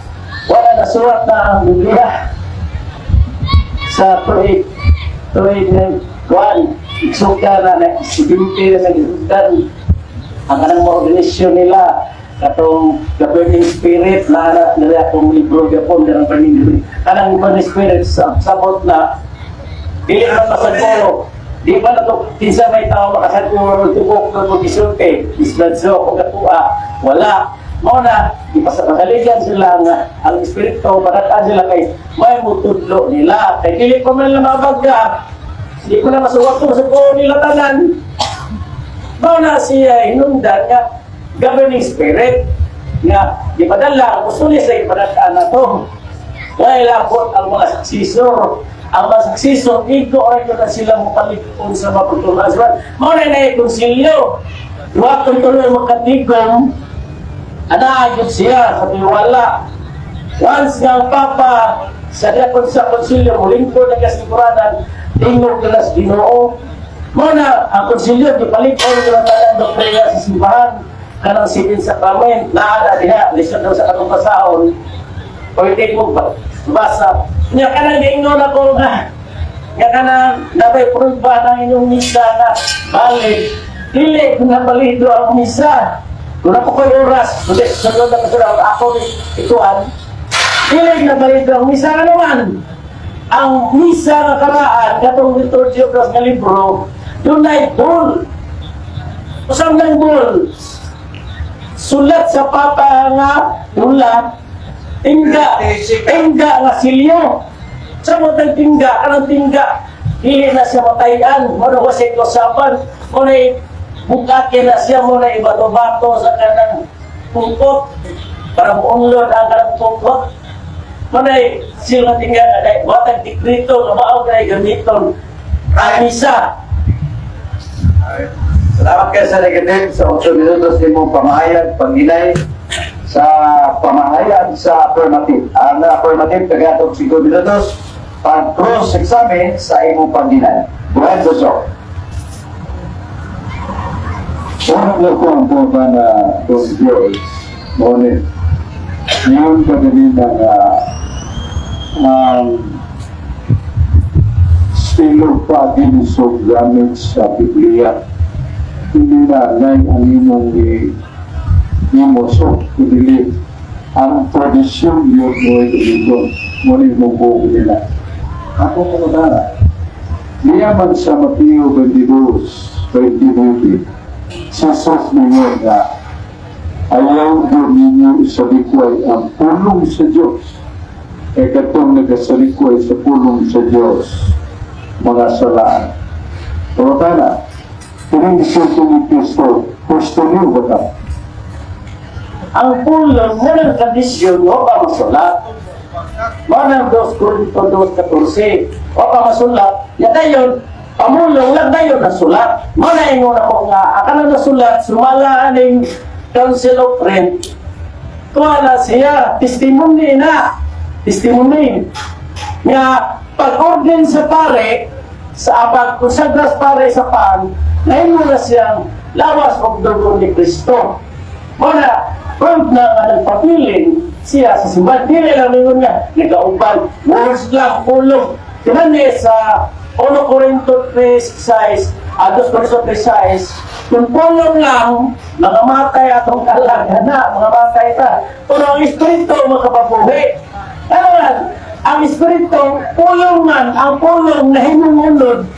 wala na, surat na ang Biblia sa tuig tuig ng kuan, igsuka na na 70 na nagsudan ang kanang mga organisasyon nila, katong governing spirit na na nila akong libro gapon ng burning, kanang burning spirit sa sabot na dili man masaguro. Di ba na to kinsa may tao makasaguro tubok ng magisulti isladso o katuwa? Wala. Mao na ipasaligan sila nga ang espiritu panataan sila kay may mutudlo nila, kay dili pa man lang mabagga, di ko na masuwat ko sa buo nila tanan. Mao na siya hinungdan nga governing spirit nga gipadala ang gusto niya sa ipanataan na to. Dahil abot ang mga successor. Ang mga successor, igo ay na sila mopaligpon sa mga pagtulunan. Mao na na konsilyo. Wa tuloy makatigom, ana gyud siya sa wala. Once nga ang Papa sa dakon sa konsilyo, mulingkod na kasiguranan, tingog na sa Ginoo. Mao na, ang konsilyo, gipalit-on na talang doktrina sa simbahan, kanang sitin sacrament, naa na diha, lisod daw sa katong basahon, pwede mo ba, basa. Nya kanang giingon ako nga, nga kanang nabay prueba ng inyong misa na valid. Dili na balido ang misa. Kung ako ko'y oras, kundi sunod na kasunod ako ni ituan. Dili na balido ang misa, ano man. Ang misa nga karaan, katong Liturgy of Christ nga libro, dunay bull. Usam ng bull? Sulat sa Papa nga dula, tingga, tingga nga silyo. Sa mo tingga, anong tingga? Dili na siya matayan, mo na kasi usapan, mo na bukake na siya, mo na ibato-bato sa kanang pungkot, para muunlod ang kanang pungkot. Mo na sila tingga, nga watag dikrito, nga mao na gamiton ang misa. Salamat kayo sa negative sa 8 minutos nimong pamahayag, pangginay sa pamahayag sa affirmative. Ang affirmative, kagayatong 5 minutos, pag cross-examine sa imong pangginay. Go ahead, Joshua. Unang na ko ang buka na Don George, Monet. Ngayon ka ganina nga ang estilo pa ginisog gamit sa Biblia. Hindi na nay ang imong nimo so dili ang tradisyon yun mo ito mo ni mo buo nila. Ako ko na. Niya man sa Mateo 22:29, sa sos ninyo nga ayaw do ninyo isalikway ang pulong sa Diyos. E katong nagasalikway sa pulong sa Diyos, mga salaan. Pero na, kining gisulti ni Kristo, gusto niyo ba ka? Ang pulong mo ng tradisyon, wa pa masulat. Mo ng 2 Corinto 2:14. Wa pa masulat. Ya dayon, pamulong lang dayon nasulat. Mo na ingon ako nga, ang kanang nasulat, sumala aning Council of Trent. Kuha na siya, testimony na. Testimony. Nga, pag-ordain sa pare, sa pag-konsagras pare sa pan, nahimo na siyang lawas o dugo ni Kristo. Muna, proof na nga nagpabilin siya sa simbahan. Dili lang ningon nga, nagauban, words lang, pulong. Kinani sa 1 Corinto 3:6, 2 Corinto 3:6, kung pulong lang, mga matay atong kalaga na, mga matay ta. Pero ang Espiritu makapabuhi. Ano man, ang Espiritu, pulong man, ang pulong na himungunod,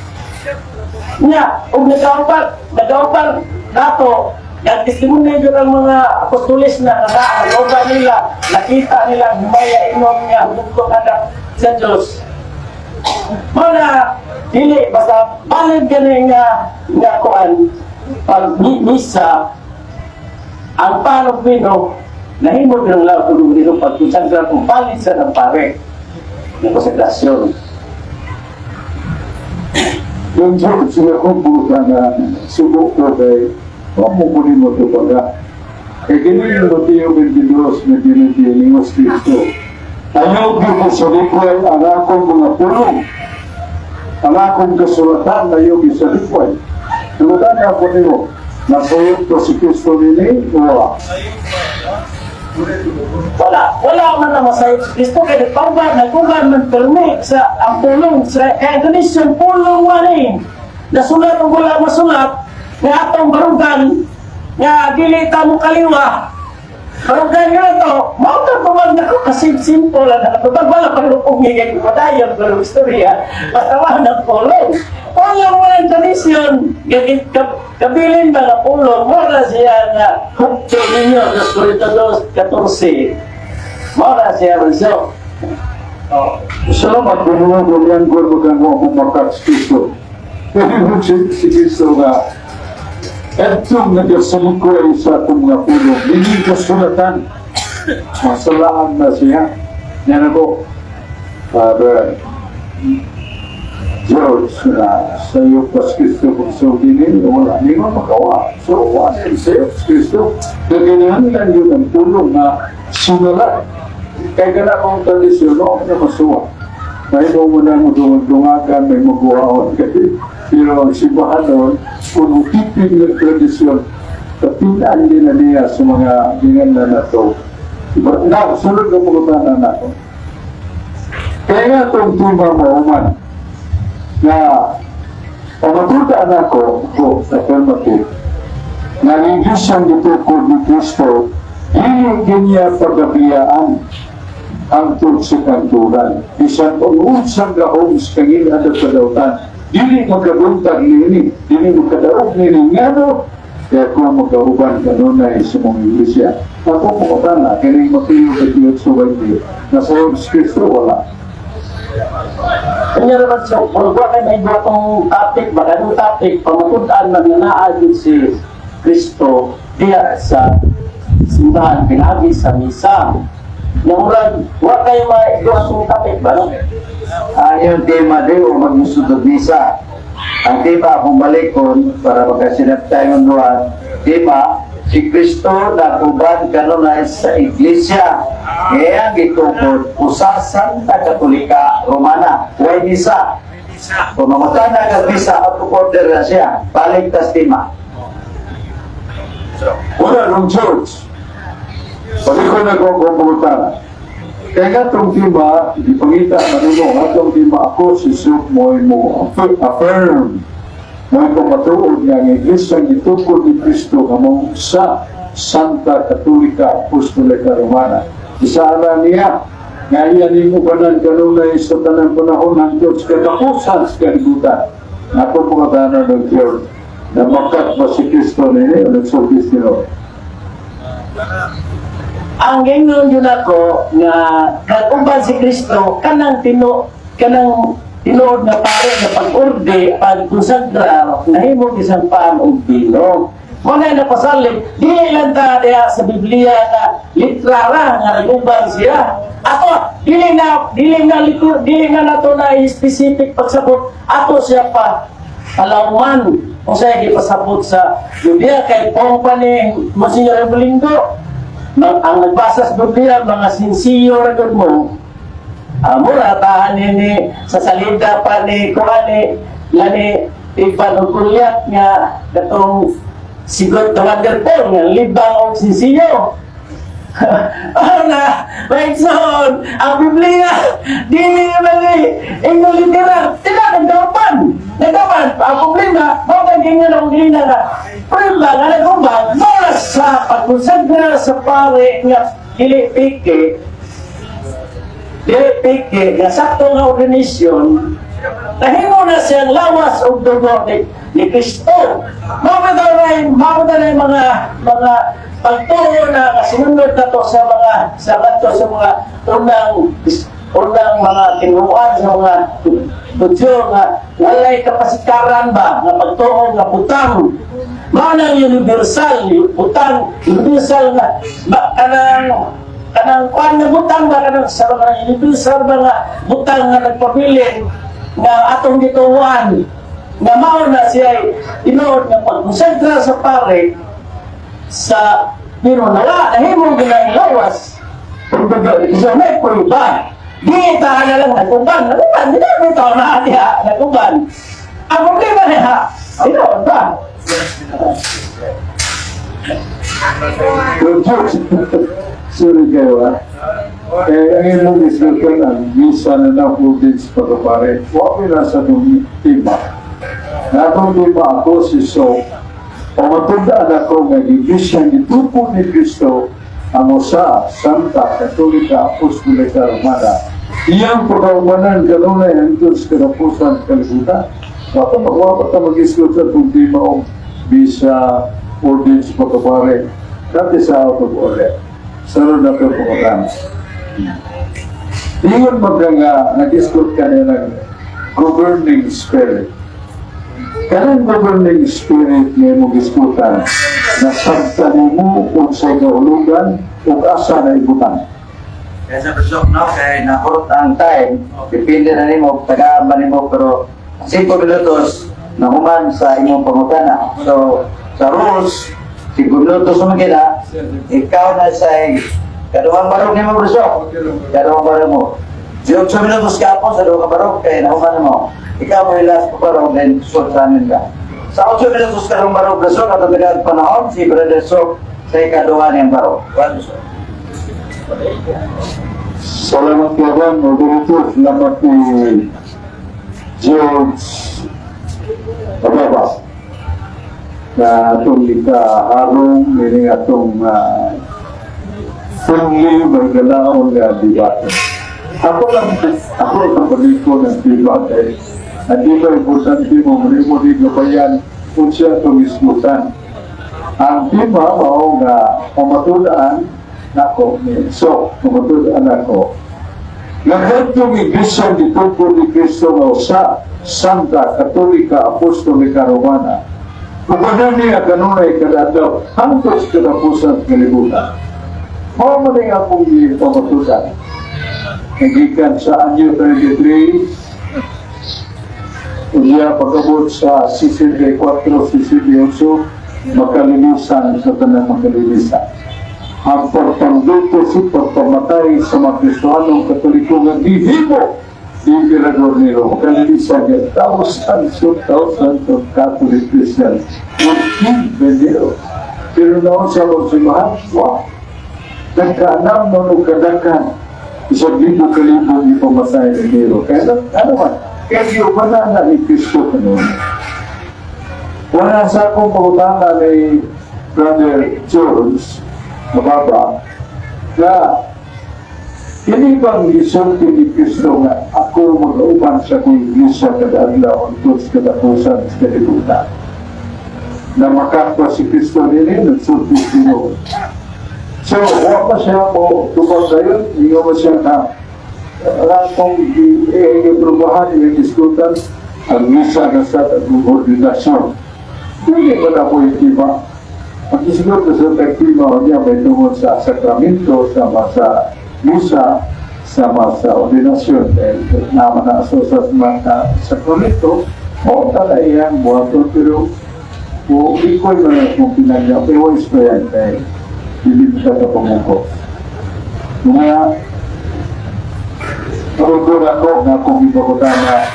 nga, ug nagaupan, nagaupan nato, nagtestimonyo yun ang mga apostoles na nakaaloba nila, nakita nila ang himaya ingon nga humugtong anak sa Diyos. Mga dili basta valid gani nga nga kuan pag misa ang panog bino nahimo ng law kung dino pagkonsagra kung valid sa ng pare ng konsekrasyon. Yung George, sila ko buka na subo ko kay wa mo kunin mo ito baga. Kaya kini yung Mateo 22, 29, Lingos Kristo. Ayaw gyud mo sa likway ang akong mga pulong. Ang akong kasulatan ayaw gyud sa likway. Sulatan ako nimo. Nasayop ko si Kristo nini, wala. Wala, wala man na masayop si Kristo kay nagpauban, nagpuban man permi sa ang pulong sa kay Indonesian pulong man eh. Nasulat o wala masulat nga atong barugan nga dili ta mo kaliwa. Barugan nga to, mao ta tubag nako kasi simple lang nakatubag wala pa rin ngigay ko padayon pero istorya basta wala ng pulong. Pulong wala tradisyon, kabilin ba nga pulong, wala siya nga hugto ninyo, 2 Corinto 2:14. Wala siya so. Oh. Salamat Ginoo kung ko kang mo makat si Kristo. Pero si Kristo nga Etong nagasalikoy sa atong mga pulong, hindi kasulatan. Masalaan na siya. Yan ako, Father George, na sa iyo pas Kristo kung sa dinin, wala ni mo makawa. So, wala sa iyo Kristo. Kaganyan lang yun ang pulong na sinulat. Kay kana akong tradisyon, no, na masuwa. May mo na mo dungagan, may maguhaon kay. Pero ang simbahan noon, kung keeping ng tradisyon, kapinaan din na niya sa mga gingan na to. But now, sunod na pangutana na ako. Kaya nga itong tema mo, man, na pamatutaan ako ko sa affirmative, na ang Iglesia gitukod ni Kristo, dili niya pagabiyaan ang sa kanturan. Bisan kung unsang gahom sa kangilhan at kadautan, dili magkabuntag nini, dili magkadaog nini, ngano, kaya kung magkauban kanunay sa mga iglesia. Ako pangutana, kining Mateo 28:20, na sa Kristo wala. Kanya naman siya, kung wa kay may tong topic ba, kanong topic, pamatud-an man nga naa gyud si Kristo diya sa simbahan, pinagi sa misa. Nga murag, wa kay maigo atong topic ba, no? Ang iyong tema di o magmusod og misa. Ang tema akong balikon para magkasinap tayong duha. Tema, si Kristo nakuban kanunay sa iglesia. Kaya gitukod usa Santa Katolika Romana. Way misa. Kung mamutana ka misa, out of order na siya. Balik tas tema. Wala nung church. Pag ko nagkukumutana. Kaya nga itong tema, ipangita manuno, atong tema ako si Suk mo mo affirm. Mo pamatuod nga ang iglesia gitukod ni Kristo nga mao sa Santa Katolika Apostolika Romana. Isala niya nga iya ning ubanan kanunay sa tanang panahon hangtod sa katapusan sa kalibutan. Ako mga ng church na makat ba si Kristo nini o nagsulti sino? Ang ingon yun ako nga kaguban si Kristo kanang tino kanang tinuod nga pare nga pag-orde pagkonsagra nahimo isang paan og bino. Mo na napasalig dili lang ta diha sa Biblia nga literara nga naguban siya. Ato dili na likur, dili na nato na specific pagsabot ato siya pa palawman kung siya gipasabot sa Biblia kay pong pa ni Monsignor Ebelingo. Ang nagbasa sa Biblia, mga sinsiyo ra gud mo. Mura tahan ni sa salida pa ni kuha ni lani Ivan og Goliath nga katong sigod the wonderful nga libang og sinsiyo. Ano na, maigsoon, ang Biblia, dili naman ni, ingon literal, sila nagdapan, nagdapan, ang problema, mao kay gingon ang lina na, problema nga nagubang, mao sa pagkonsagra sa pare nga dili piki, dili piki, nga sakto nga ordination, nahimo na siyang lawas og dugo ni Kristo. Mao ba daw na mao ba na mga pagtuo na kasinunod na to sa mga sa kadto sa mga unang unang mga tinuan sa mga Hudyo nga walay kapasikaran ba nga pagtuo nga butang mao nang universal butang universal nga ba, kanang kanang kuan nga butang ba kanang sa mga universal ba nga butang nga nagpabilin nga atong gituan nga mao na siya tinuod nga pagkonsentra sa pare sa pero nawa nahimo ginang lawas so may prueba di ta na lang naguban naguban di na bitaw na diha naguban ang problema niya tinuod ba. Yung church, sorry kayo ah. Eh, ang imong isgutan ang misa na na-uploaded sa pagkapare. Wa mi na sa nung tema. Natong tema ako si So, pamatundaan ako nga iglesia gitupo ni Kristo ang usa Santa Katolika Apostolika Romana. Iyang pagkaumanan kanunay hangtod sa katapusan sa kalibutan. Wa pa ta mag-isgot sa itong tema og bisa ordinance pagkapare. That is out of order. Sarod na ito pangutana. Ingon magka nga nag-isgot ka niya ng governing spirit. Kanang governing spirit nga imong gisgutan, nasabtan nimo unsay kahulugan ug asa na ibutang. Kaya sa pasok, no? Kaya nakurot ang time, depende na nimo, tagaan ba nimo, pero 5 minutos na human sa imong pangutana. So, sa rules, 5 minutos mo gina, ikaw na sa Kaduhang barog nimo, Bruso. Kaduhang barog mo. 18 minutos ka po sa duha ka barog kay nahuman mo. Ikaw mo last pa barog, then sulod sa amin ka. Sa 8 minutos karong barog, Bruso, katong panahon si Brother Sok sa ikaduha niyang barog. One, Bruso. Salamat karon, moderator. Salamat ni George Ababa na atong ikaharong ini atong friendly magdalaon nga debate. Ako lang baliko ng debate. Hindi ba importante mo mo di gabayan kung siya itong isgutan. Ang tema mao nga pamatulaan nako ni so pamatulaan nako nga kadtong iglesia gitugkod ni Kristo nga usa, Santa, Katolika, Apostolika, Romana. Ubanan niya kanunay kada adlaw hangtod sa katapusan sa kalibutan. Mao man ang akong gipamatudan. Nagikan sa anyo 33, unya pag-abot sa 64, 68, makalinisan sa tanang makalinisan. Ang pagpangduto si pagpamatay sa mga Kristohanong Katoliko nga gihimo ni Emperador Nero, makalinisan niya, thousands of thousands of Catholic Christians were killed by Nero. Pero naon sa mga simbahan, wow! Nagkaanam mo nung kadakan, 1,000 kalibong ipamatay ni Nero. Kaya ano man, kaya yung na ni Kristo kanon. Wala sa akong pangutana ni Brother George Mababa na ini bang gisulti ni Kristo nga ako mag-uban sa akong iglesia kada adlaw hangtod sa katapusan sa kalibutan? Na makakwa si Kristo nini, nagsulti si Ginoo. So, wa pa siya mo tubag dayon, ingon mo siya na ang akong i-probahan, i-diskutan, ang misa na sa ordinasyon. Hindi ba na po yung tema? Ang isgot na sa tema niya may tungod sa sakramento, sama sa misa, sama sa ordinasyon. Dahil naman na sa mga sakramento, o tala iyang buhaton, pero o ikoy man ang kung pinagya, pero pa yan kay hindi siya ka pumuko. Mga Pagod ako na kung ipakutana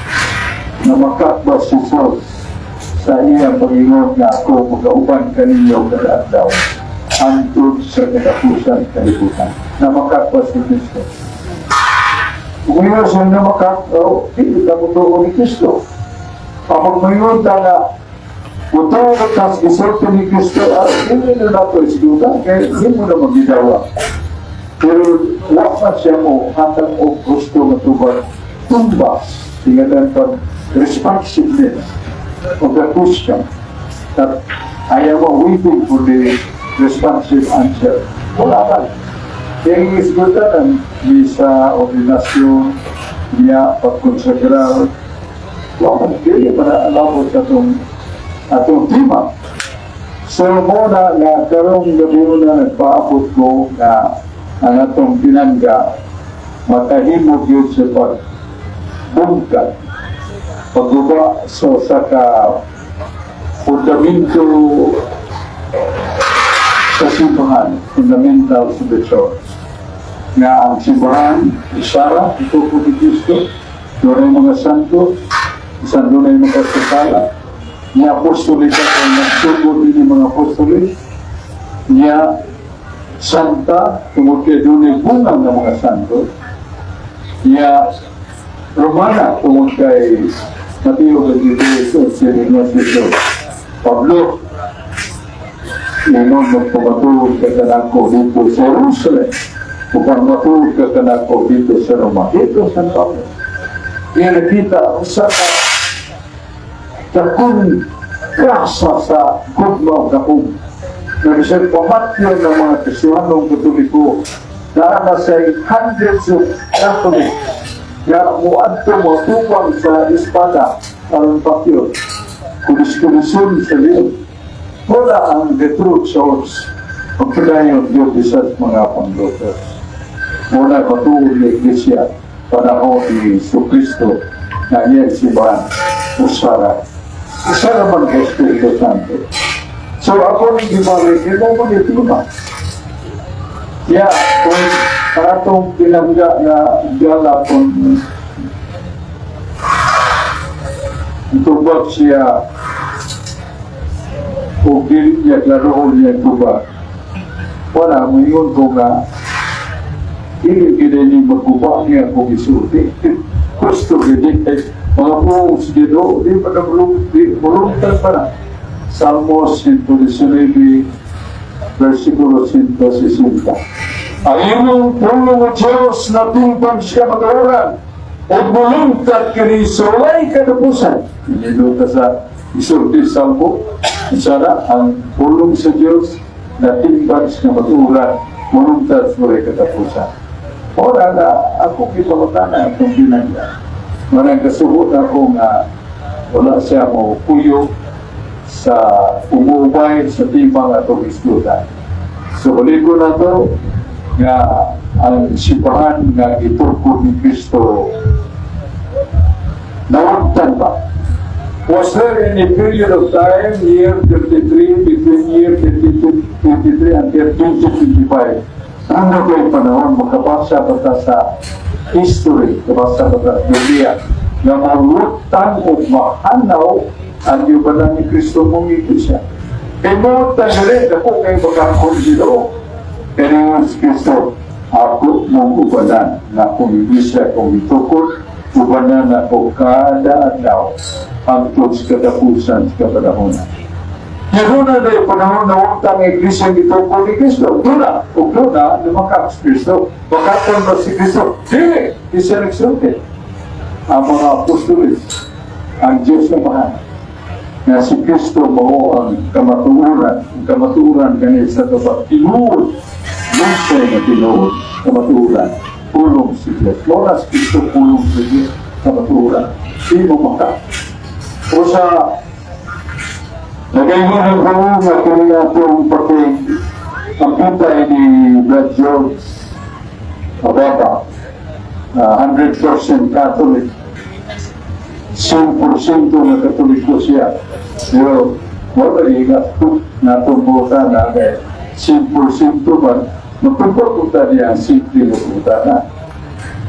na makakba si Jesus sa iyang Panginoon nga ako magauban kaninyo kada adlaw hangtod sa katapusan kalibutan. Na makakba si Kristo. Kung ngayon siya na makakba, oh, hindi ka mo ni Kristo. Kapag ngayon ta nga mutuo ka sa gisulti ni Kristo, ah, hindi na nato isgutan, kaya hindi mo na magidawa. Pero wa pa siya mo hatag og gusto nga tubag tumbas tingnan pag responsiveness of the question that I am waiting for the responsive answer. Wala pa. Kaya ang isgutan ang misa, ordinasyon, niya, pagkonsagrar, wa man dili pa na alabot sa atong atong tema. So mo na na karong gabi na nagpaabot ko nga ang atong pinangga makahimo gyud sa pagbungkag, pagguba sa usa ka fundamento sa simbahan, fundamental to the church. Nga ang simbahan, isara, ito ni Kristo, doon mga santo, isang doon ay mga kasala, niya apostolika kung nagsugod ini mga apostolis, niya santa, tungod kay doon ay bunga ng mga santo, niya Romana, tungod kay Mateo 23, si Pablo, ingon magpamatuod ka kanako dito sa Jerusalem, upang matuod ka kanako dito sa Roma, dito sa Pablo. Kaya nakita usa ka dakong grasa sa gugma o dakong na bisag pamatyon ng mga Kristiyanong Katoliko na nasa hundreds of Catholics nga muadto mo sa espada aron patyon kulis-kulison sa liog. Wala ang the true church pagpadayon Diyos sa mga panglotos. Wala matuod na iglesia panahon ni Kristo na niya simbahan usara. Usara man kay Espiritu Santo. So ako ni gibalik, imo mo ni tema. Yeah, kung atong pinangga nga gala, kung tubag siya o dili niya klarohon niya tubag, wala, moingon ko nga dili gid ni magguba niya kung isulti. Gusto gid kay mga pulong sa Ginoo, di pa na di mulungtad pa na. Salmos 119, versikulo 160. Ang imong pulong o Diyos natimbang sa kamatuoran, o mulungtad kini sa walay katapusan. Hindi ta sa isulti Salmo, sana ang pulong sa Diyos natimbang sa kamatuoran, mulungtad sa walay katapusan. Ora na ako gipangutana atong binangga. Manang kasugot ako nga wala siya mo puyo sa umubay sa timang atong islutan. So balik ko na to nga ang simbahan nga gitukod ni Kristo, nawagtan ba? Was there any period of time, year 33, between year 32, 23 and year 2025? Ano ba yung panahon, makabasa ba ta sa history, kabasa ba ta sa Biblia, nga malutang o mahanaw ang yubanan ni Kristo mong iglesia? Kay mo rin, ako kay bakakon sila. Pero si Kristo, ako mong ubanan na akong iglesia kong itukod, ubanan ako kada adlaw hangtod sa katapusan sa kapanahonan. Pero na na yung panahon na huwag ang iglesia gitukod ni Kristo. Doon na, ug doon na, lumakap si Kristo. Bakakon ba si Kristo? Dili, di siya nagsulti. Ang mga apostoles, ang Diyos na mahal, nga si Kristo mao ang kamatuoran kani sa taba, tinuod, lunsay nga tinuod, kamatuoran, pulong si Diyos. Mao na si Kristo, pulong si Diyos, kamatuoran. Di mo maka. O sa nagaingon ang ko nga kini atong pati ang pitay ni Brad George Ababa, 100% Catholic, 100% na Katoliko siya. Pero wala ingat na tumbukan na kay 100% man, magtumbok ko niya ang simple nga pangutana.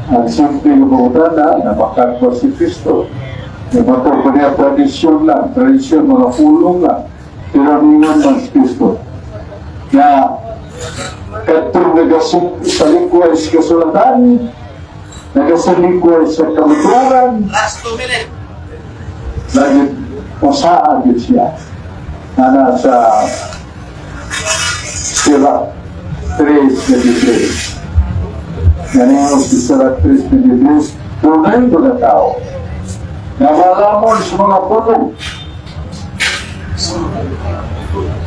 Ang simple nga pangutana na makakwa si Kristo. Yung pa niya tradisyon lang, tradisyon, mga pulong lang. Pero ningon man si Kristo na katong nagasaligway sa kasulatan, nagasaligway sa kamatuoran, Last 2 minutes. Lagi pasaan yun siya na nasa Sirach 3.23. Ganyan si Sirach 3.23, tunay mga tao na malamon sa mga pulong.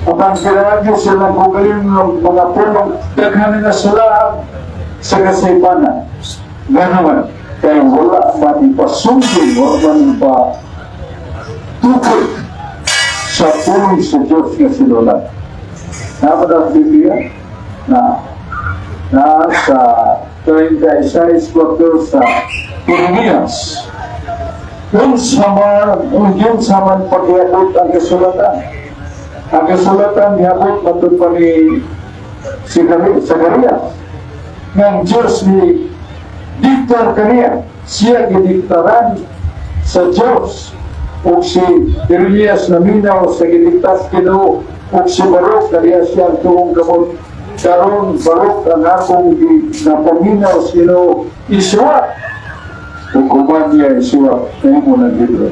Upang kinahanglan sila kugaling ng mga pulong, daghan na sila sa kasaypanan. Ganoon, kaya wala man ipasundin, wala man ipatukod sa pulong sa Diyos nga sinulat. Dapat ang Biblia na na sa 36 sa Jeremias. Yung sa man paghiabot ang kasulatan. Ang kasulatan giabot matud pa ni si Zacarias. Nga Diyos ni diktar kaniya, siya gidiktaran sa Diyos. O si Jeremias naminaw sa gidiktas Ginoo, ug si Baruch kaniya siya ang tuong kamot. Karon, Baruch, ang akong napaminaw sa Ginoo isuwat. Ug kuman niya isuwat, mo ng libro.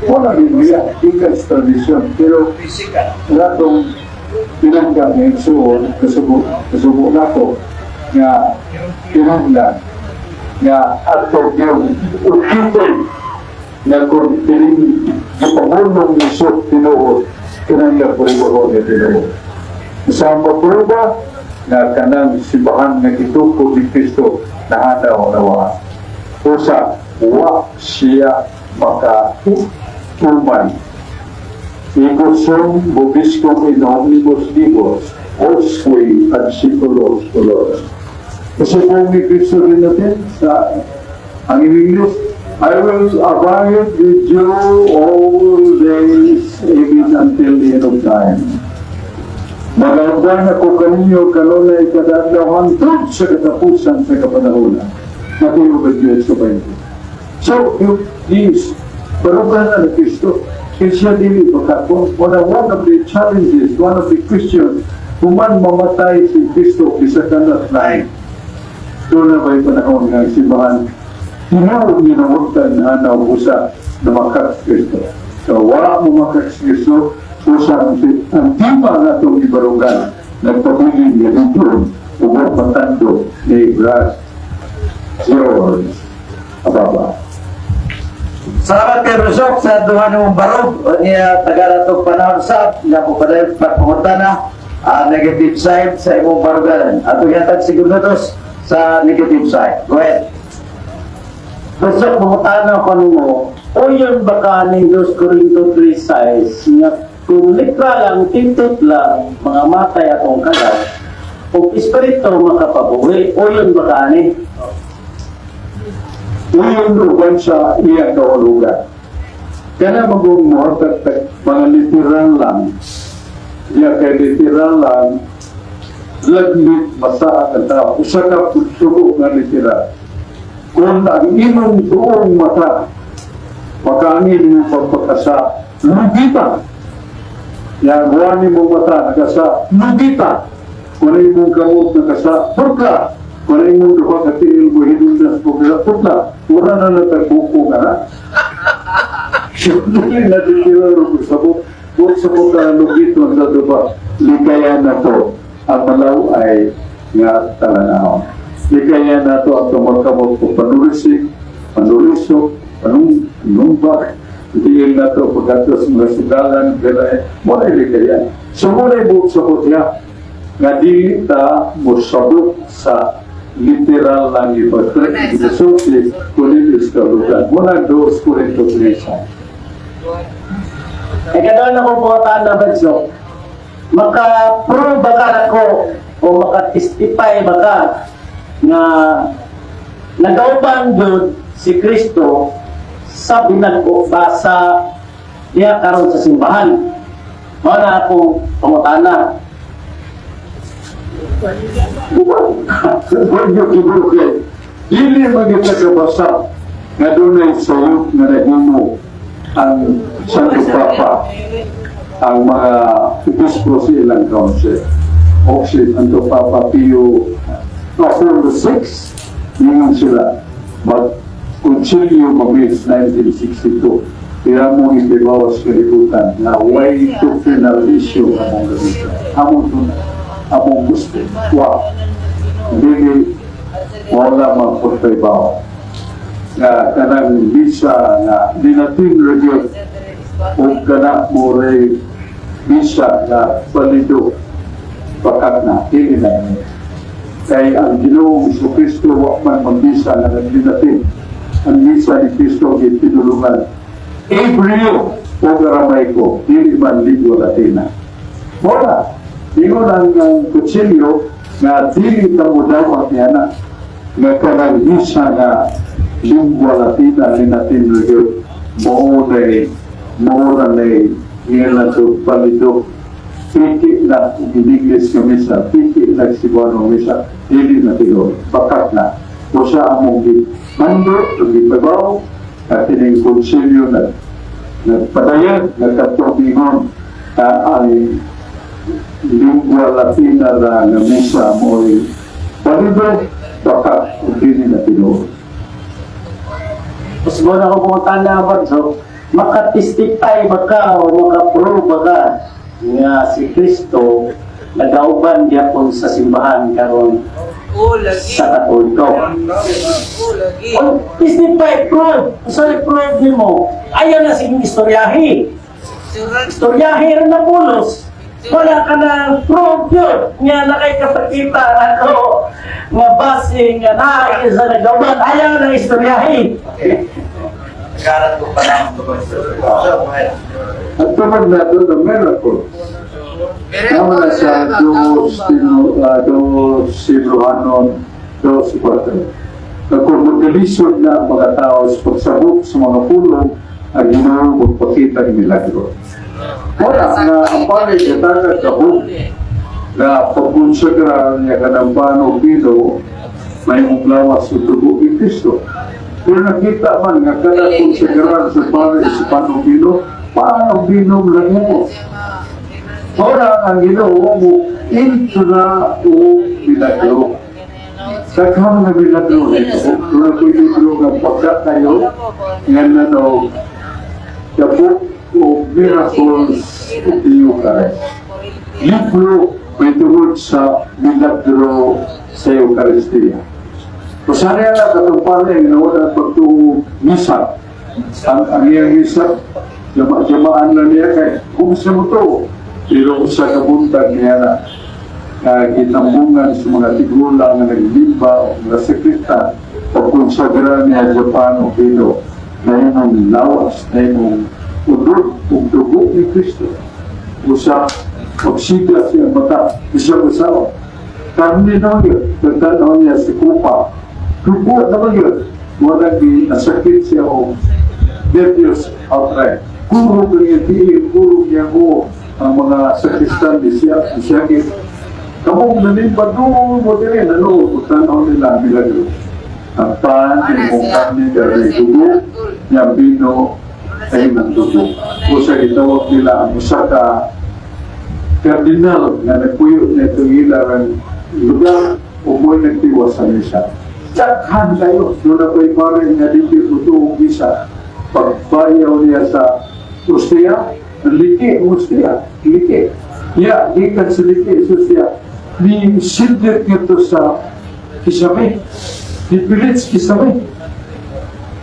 Wala Biblia, ikas tradisyon. Pero natong pinangga ng igsuon, kasubo, kasubo nako, nga kinahanglan nga ato yung ukitin na kung piling gipangulong ni Sus tinuod, kinahanglan pruba ni tinuod. Sa mapruba na kanang simbahan nga gitukod ni Kristo nahanaw na wa. Usa, wa siya makatuman. Ego sum vobiscum in omnibus diibus, usque ad saeculos saeculorum. Kasi kung ni Kristo rin natin sa ang English, "I will abide with you all days, even until the end of time." Magang Uban ako kaninyo kanunay kada adlaw hangtod sa katapusan sa kapanahonan. Mateo 28:20. So, you, please, barugan na ni Kristo. Kaya siya dili makakon. One of the challenges, one of the questions, human mamatay si Kristo, bisa ka na lain. Doon na ba'y panahon nga ang simbahan, tinuod nga nawagtan na usa na makak Kristo. So, wala mo makak Kristo, usa ang tema nga itong ibarugan, nagpabilin nga dito, ug matando ni Brad George Ababa. Salamat kay Brosok sa duha nimong barog niya tagalatog panahon sa nga mo padayon pagpangutana ang negative side sa imong baruganan. Ato yatag 5 minutos sa negative side. Go ahead. Brosok, pangutana ko nimo, uyon ba ka ning 2 Corinto 3:6 nga kung literal ang tintot lang mga matay atong kalag ug espiritu makapabuhi, uyon ba ka ani? Uyon uban sa iyang kahulugan. Kaya magong mohatag mga literal lang. Iya kay literal lang, lagmit masaat ang tao. Usa ka sugo nga literal. Kung ang imong tuong mata, makaangin mo pagpakasa, lugita. Yang wani mo mata, nakasa, lugita. Kung ang imong kamot nakasa, putla. Kung ang imong duha ka tiil mo hinundas mo kasa, putla. Wala na natagbuko ka na. Dili na literal ko sabot. Buot sa mo ka lugito sa duba. Likayan na to. Ang malaw ay nga talanahon. Likayan na to ang tumagkamot ko panurisik, panurisok, panumbak, diin na to pagkatos mga sugalan, gano'n, mo na likayan. So mo na buot sa niya, nga dili ta mosabot sa literal lang ipagsulti kundi is kahulugan. Mo na 2 Corinto 3. E kadoon ako pangutana, Brosok, maka-prove ba ka nako o maka-testify ba ka nga nagauban jud si Kristo sa binag-o ba sa diha karon sa simbahan? Mao na akong pangutana. Huwag niyo kibukin. Dili man kita kabasa nga dunay sayop nga nahimo ang Santo Papa, ang mga obispo sa ilang council. O si Santo Papa Pio Paul VI, ningon sila, mag-concilio kami 1962. Kaya mo ipibawas kalibutan na way doctrinal issue among gamitan. Among tuna, among gusto. Wa. Dili, wala magpagpaibaw. Nga kanang bisa nga dinatin regyud o kana mo ray bisa nga balido bakat na dili na ini. Kay ang Ginoong Kristo wa man magbisa nga nagdinatin. Ang misa ni Kristo gipinulungan Hebreo o Aramaico, dili man lingua Latina. Wala. Ingon ang kutsilyo nga dili ta mo dawat niya na nga kanang misa nga lingua Latina linatin gyud mao na ngela to balido, piki na ug in English nga misa, piki na Cebuano misa, dili na tinuod, bakat na. Usa among gimando ug gipabaw at kining konsilyo na nagpadayag nagkatubingon na ang lingua Latina na nga misa mo'y balido, bakat ug dili na tinuod. Mas mo na ako pangutana, Brosok, maka-testify ba ka o maka-prove ba ka nga si Kristo nagauban gyapon sa simbahan karon Oh, lagi. sa Katoliko? Oh, lagi. O, testify, prove. Sorry, prove nimo. Ayaw na sige istoryahe. Surat. Istoryahe rin na pulos. Wala ka na prove yun. Nga na kay kapakita ako nga base nga na sa nagawan. Ayaw na istoryahe. Karat ko pa lang. So, go ahead. At tungod na doon the miracle. Tama na sa 2 Cebuanon 2:4. Na kung magkalisod na ang mga tao sa pagsabot sa mga pulong, ang Ginoo magpakita ng milagro. Wala na ang pari katagad kahug. Na pagkonsagrar niya kanang pan o bino, mahimong lawas sa dugo ni Kristo. Pero nakita man nga kada konsagrar sa pare sa pan o bino, pan o bino lang mo. Ora ang Ginoo mo intra o milagro. Daghang nga milagro nito. Kung ako'y libro nga pagka kayo, nga nano, The Book of Miracles of the Eucharist. Libro may tungod sa milagro sa Eucharistia. Usahay na katong pare nga wala pagtuo misa. Ang iyang misa, jama-jamaan na niya kay kung sa mo to. Pero sa kabuntag niya na gitambungan sa mga tigulang nga naglimba o mga sekreta, pagkonsagra niya sa pan o bino, na imong lawas, na imong udod, ug dugo ni Kristo. Usa, pagsiga siya mata, isa usawa. Karne naman yun, tagtanaw niya si kupa. Dugo naman yun, wala di nasakit siya o nervyos outright. Kurog niya tiil, kurog niya ko ang mga sakristan di siya, di siya. Kamong nanimba doon mo din, ano, tanaw nila milagro. Ang pan, imong karne, dari dugo, niya bino, ay ng dugo. O sa gitawag nila ang usa ka kardinal nga nagpuyo na itong ilang lugar o mo'y nagtiwas sa misa. Daghan kayo. Doon na ko'y pare nga dito ito misa. Pagbayaw niya sa Ustia, liki, Ustia, liki. Ya, gikan sa liki, sa Ustia. Ni sindit nito sa kisame. Ni pilit sa kisame.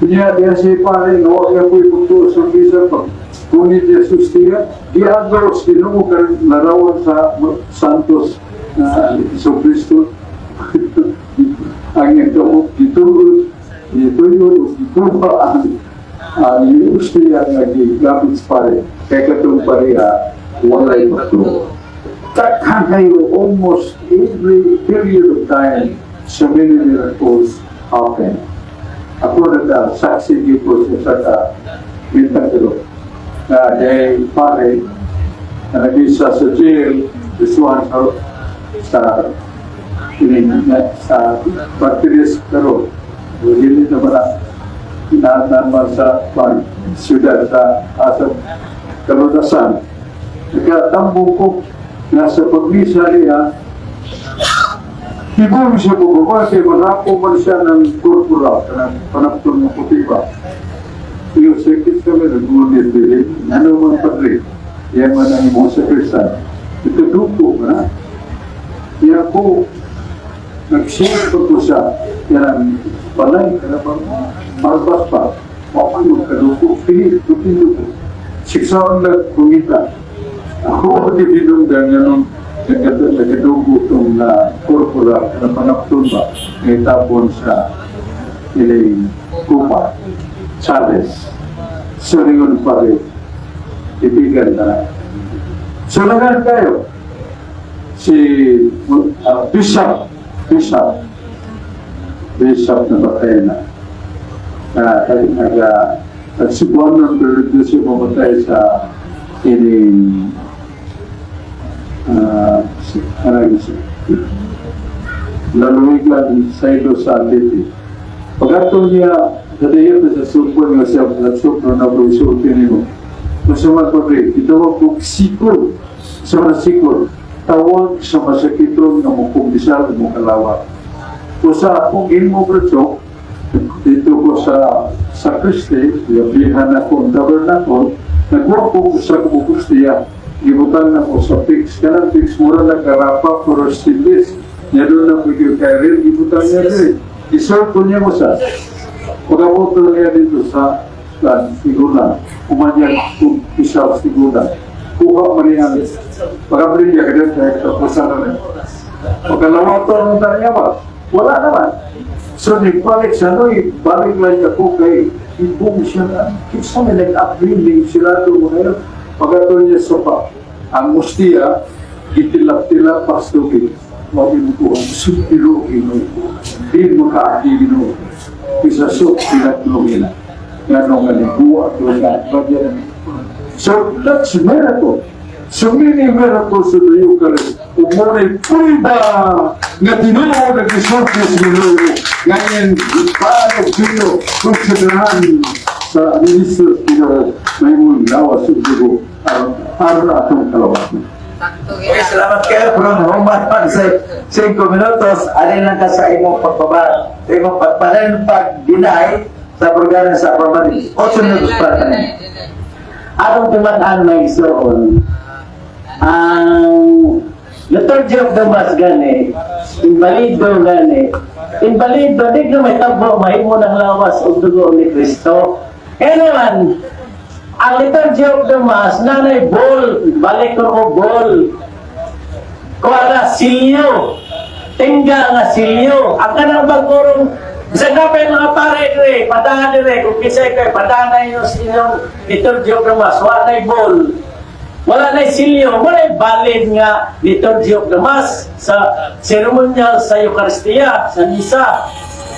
Kunya diya si pare nga wa niya ko'y pagtuo sa misa pag kunit niya sa Ustia, di agaw Ginoo kay larawan sa Santos na Jesu Cristo. Ang ito gitugod, gituyod, gikuha ang Ustia nga gigamit sa pare. Kaya katong pareha, walay pagtuo. Daghan kayo almost every period of time, so many miracles happen. Ako nagsaksi ko sa sa Bintangero na dahil pare na nag-isa sa jail, this one sa sa Martires pero dili na ba na naman sa pan, siyudad sa asa Kalutasan. Nagkatambo ko na sa pagmisa niya, Ibon siya bumaba, kaya manapo man siya ng corporal, ng panapton ng puti ba. Iyo, sakit kami, nagunit din. Ano man padre, yan man ang imong sakristan. Ito duko na. Iya ko, nagsiya ko siya, yan ang balay, kaya bang malbas pa, mapano kaduko, pili, tupindo ko. Siksaon na kumita. Ako, di binunggan nga nung nagadugo itong corporal na panapton ba, ngayon sa iling kupa, Chavez. So, ringon pa rin, ibigan na. So, lagan kayo, si Bishop na Batena, na nag nagsibuan ng pero siya mamatay sa ining ano Laluwigan sa ilo sa Liti. Pagkato niya, sa sa sumpon nga siya, nagsupro na po isulti nimo. Masama pa rin, itawag ko sikol, sa mga sikol, tawag sa masakiton nga mukumbisal mo kalawa. O sa akong imo braso, dito ko sa sacristy, yabihan ako ang tabernacle, nagwa ko sa kumukustiya, gibutang na ko sa fix, kanang fix, mura na karapa pero stainless. Niya doon na ko kay real, gibutang niya rin. Iserve ko niya mo sa, pagkabuto niya dito sa plan, sigura, umanya kung isa sigura. Kuha mo niya, pagkabili niya, kaya kaya katapusan na rin. Pagkalawato ng niya ba? Wala naman. So, nagbalik sa ano, balik lang ako kay ibong siya na, kinsa may nag-upbringing sila doon ngayon. Pagkato niya sa pa, ang mustiya, gitilap-tilap pastugin. Mabin ko ang supilo ginoo. Di mo kaagi ginoo. Isa sok pinatlo nila. Nga nung nga niguwa doon na. So, that's miracle. So many miracles in the Eucharist. Ug mo na'y prueba nga tinuod ang gisulti sa Ginoo ngayon pan og bino konsiderahan sa ministro sa Ginoo mahimong lawas ug dugo aron aron atong kalawasan. Sakto Okay, gina. Salamat kayo from human man sa 5 minutos. Alin lang ka sa imong pagbaba, sa imong pagpalen pag deny sa programa sa pamari. 8 minutos para kanin. Atong timan-an, may isuon. Ang liturgy of the Mass gani, imbalido gani. Imbalido, di ka may tabo, mahimo ng lawas o dugo ni Kristo. Kaya naman, ang liturgy of the Mass, nanay bol, balik ko ko bol. Kuha na, silyo. Tingga nga silyo. Ang kanang bagurong sa kapay mga pare dire, padaan dire, kung kisay kay padaan na inyong inyong liturgy of the Mass, wala na'y bol. Wala na'y silyo, wala na'y valid nga liturgy of the Mass sa seremonyal sa Eucharistia, sa Misa.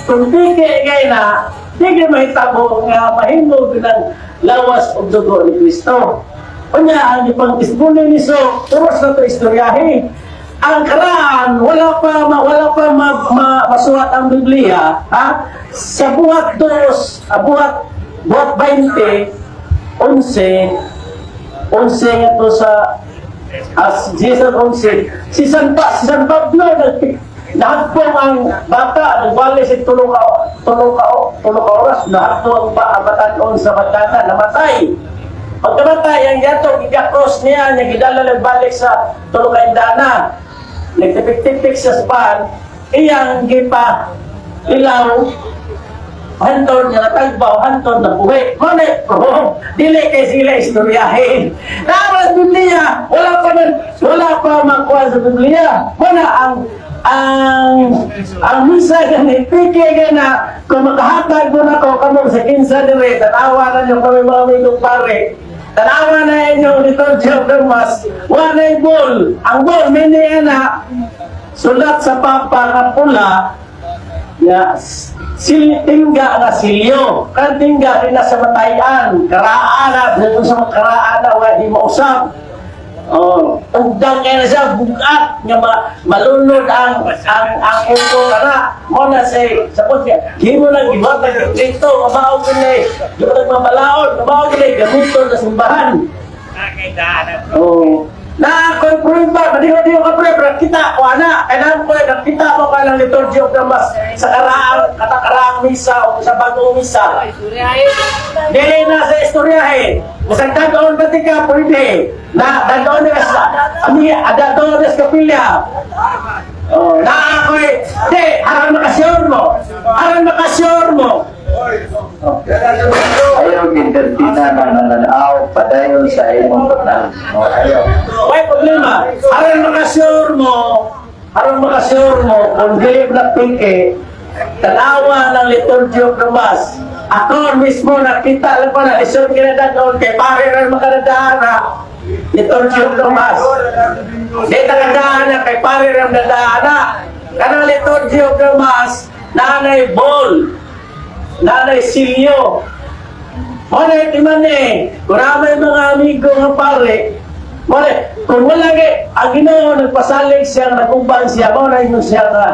Kung di kay kay na, di kay mahitabo nga mahimog ng lawas o dugo ni Kristo. Unya, ang ipang isbunin ni so, turos na to istoryahe. Ang karaan, wala pa masulat ang Biblia, ha? Sa Buhat 2, buhat buhat 20, 11, 11 nga to sa as Jesus 11, si San Pablo nahagpong ang bata, nagbali si tulo ka oras, nahagpong ang batanon sa batana, namatay. Pagkamatay, ang yato, giga-cross niya, niya gidala nagbalik sa tulo ka indana. Nagtipik-tipik sa span, iyang gipa ilaw, hantod nga natagbaw, hantod na buhi. Mane, bro, dili kay sila istoryahin. Tama sa Biblia, wala pa makuha sa Biblia. Wala ang misa gani, piki gana, kung makahatag mo na ko, kamo sa kinsa dire, tanawa na niyo kami mga amigong pare. Tanawa na inyong liturgy of the Mass, wala bol. Ang bol, mini na, sulat sa papa nga pula, nga tingga nga silyo kan tingga rin na sa matayan karaan na sa mga karaan na wala di mausap. Oh, ugdang kay na siya bugat nga malunod ang ulo na mo na say sa niya himo lang gibuhat dito mao gini gibuhat mamalaon mao gini gamiton sa simbahan. Oh. Na ako'y prueba, madiho diho ka pre, kita ko ana, kailangan ko nakita mo ka ng liturgy of the Mass sa karaang, katakaraang misa o sa bagong misa. Dili na sa istoryahe. Masag dagaon ba ka, pwede. Na dagaon na sa, ami, dagaon na sa kapilya. Oh, na ako'y, di, aron makasure mo. Aron makasure mo. Ayaw gintertina ng nananaw, padayon sa imong pagnan. Oh, ayaw. May problema. Aron makasure mo, kung dili na piki, tanawa ng liturgy of the Mass. Ako mismo nakita lang pa na isod kinadadon kay pare rin makadadaan na liturgy of the Mass. Di nakadaan na kay pare rin nadaan na. Kanang liturgy of the Mass, nanay bol, nanay silyo. Muna timan eh, kung may mga amigo nga pare, muna, kung wala kay, ang Ginoo nagpasalig siya, nagumban siya, mao na ingon siya nga,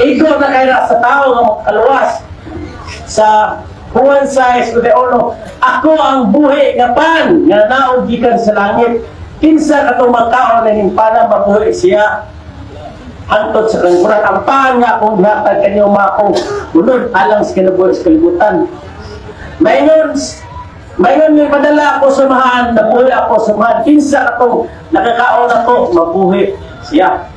igo na kay na sa tao nga makaluwas. Sa Juan 6, uno, "Ako ang buhi nga pan, nga naog gikan sa langit. Kinsa katong magkaon na ning pana, mabuhi siya hangtod sa kalibutan. Ang pan nga akong gihatag kanyo maakong unod alang sa kinabuhi sa kalibutan." Maingon, maingon may padala ako sa mahan, nabuhi ako sa mahan. Kinsa katong nakakaon ako, mabuhi siya.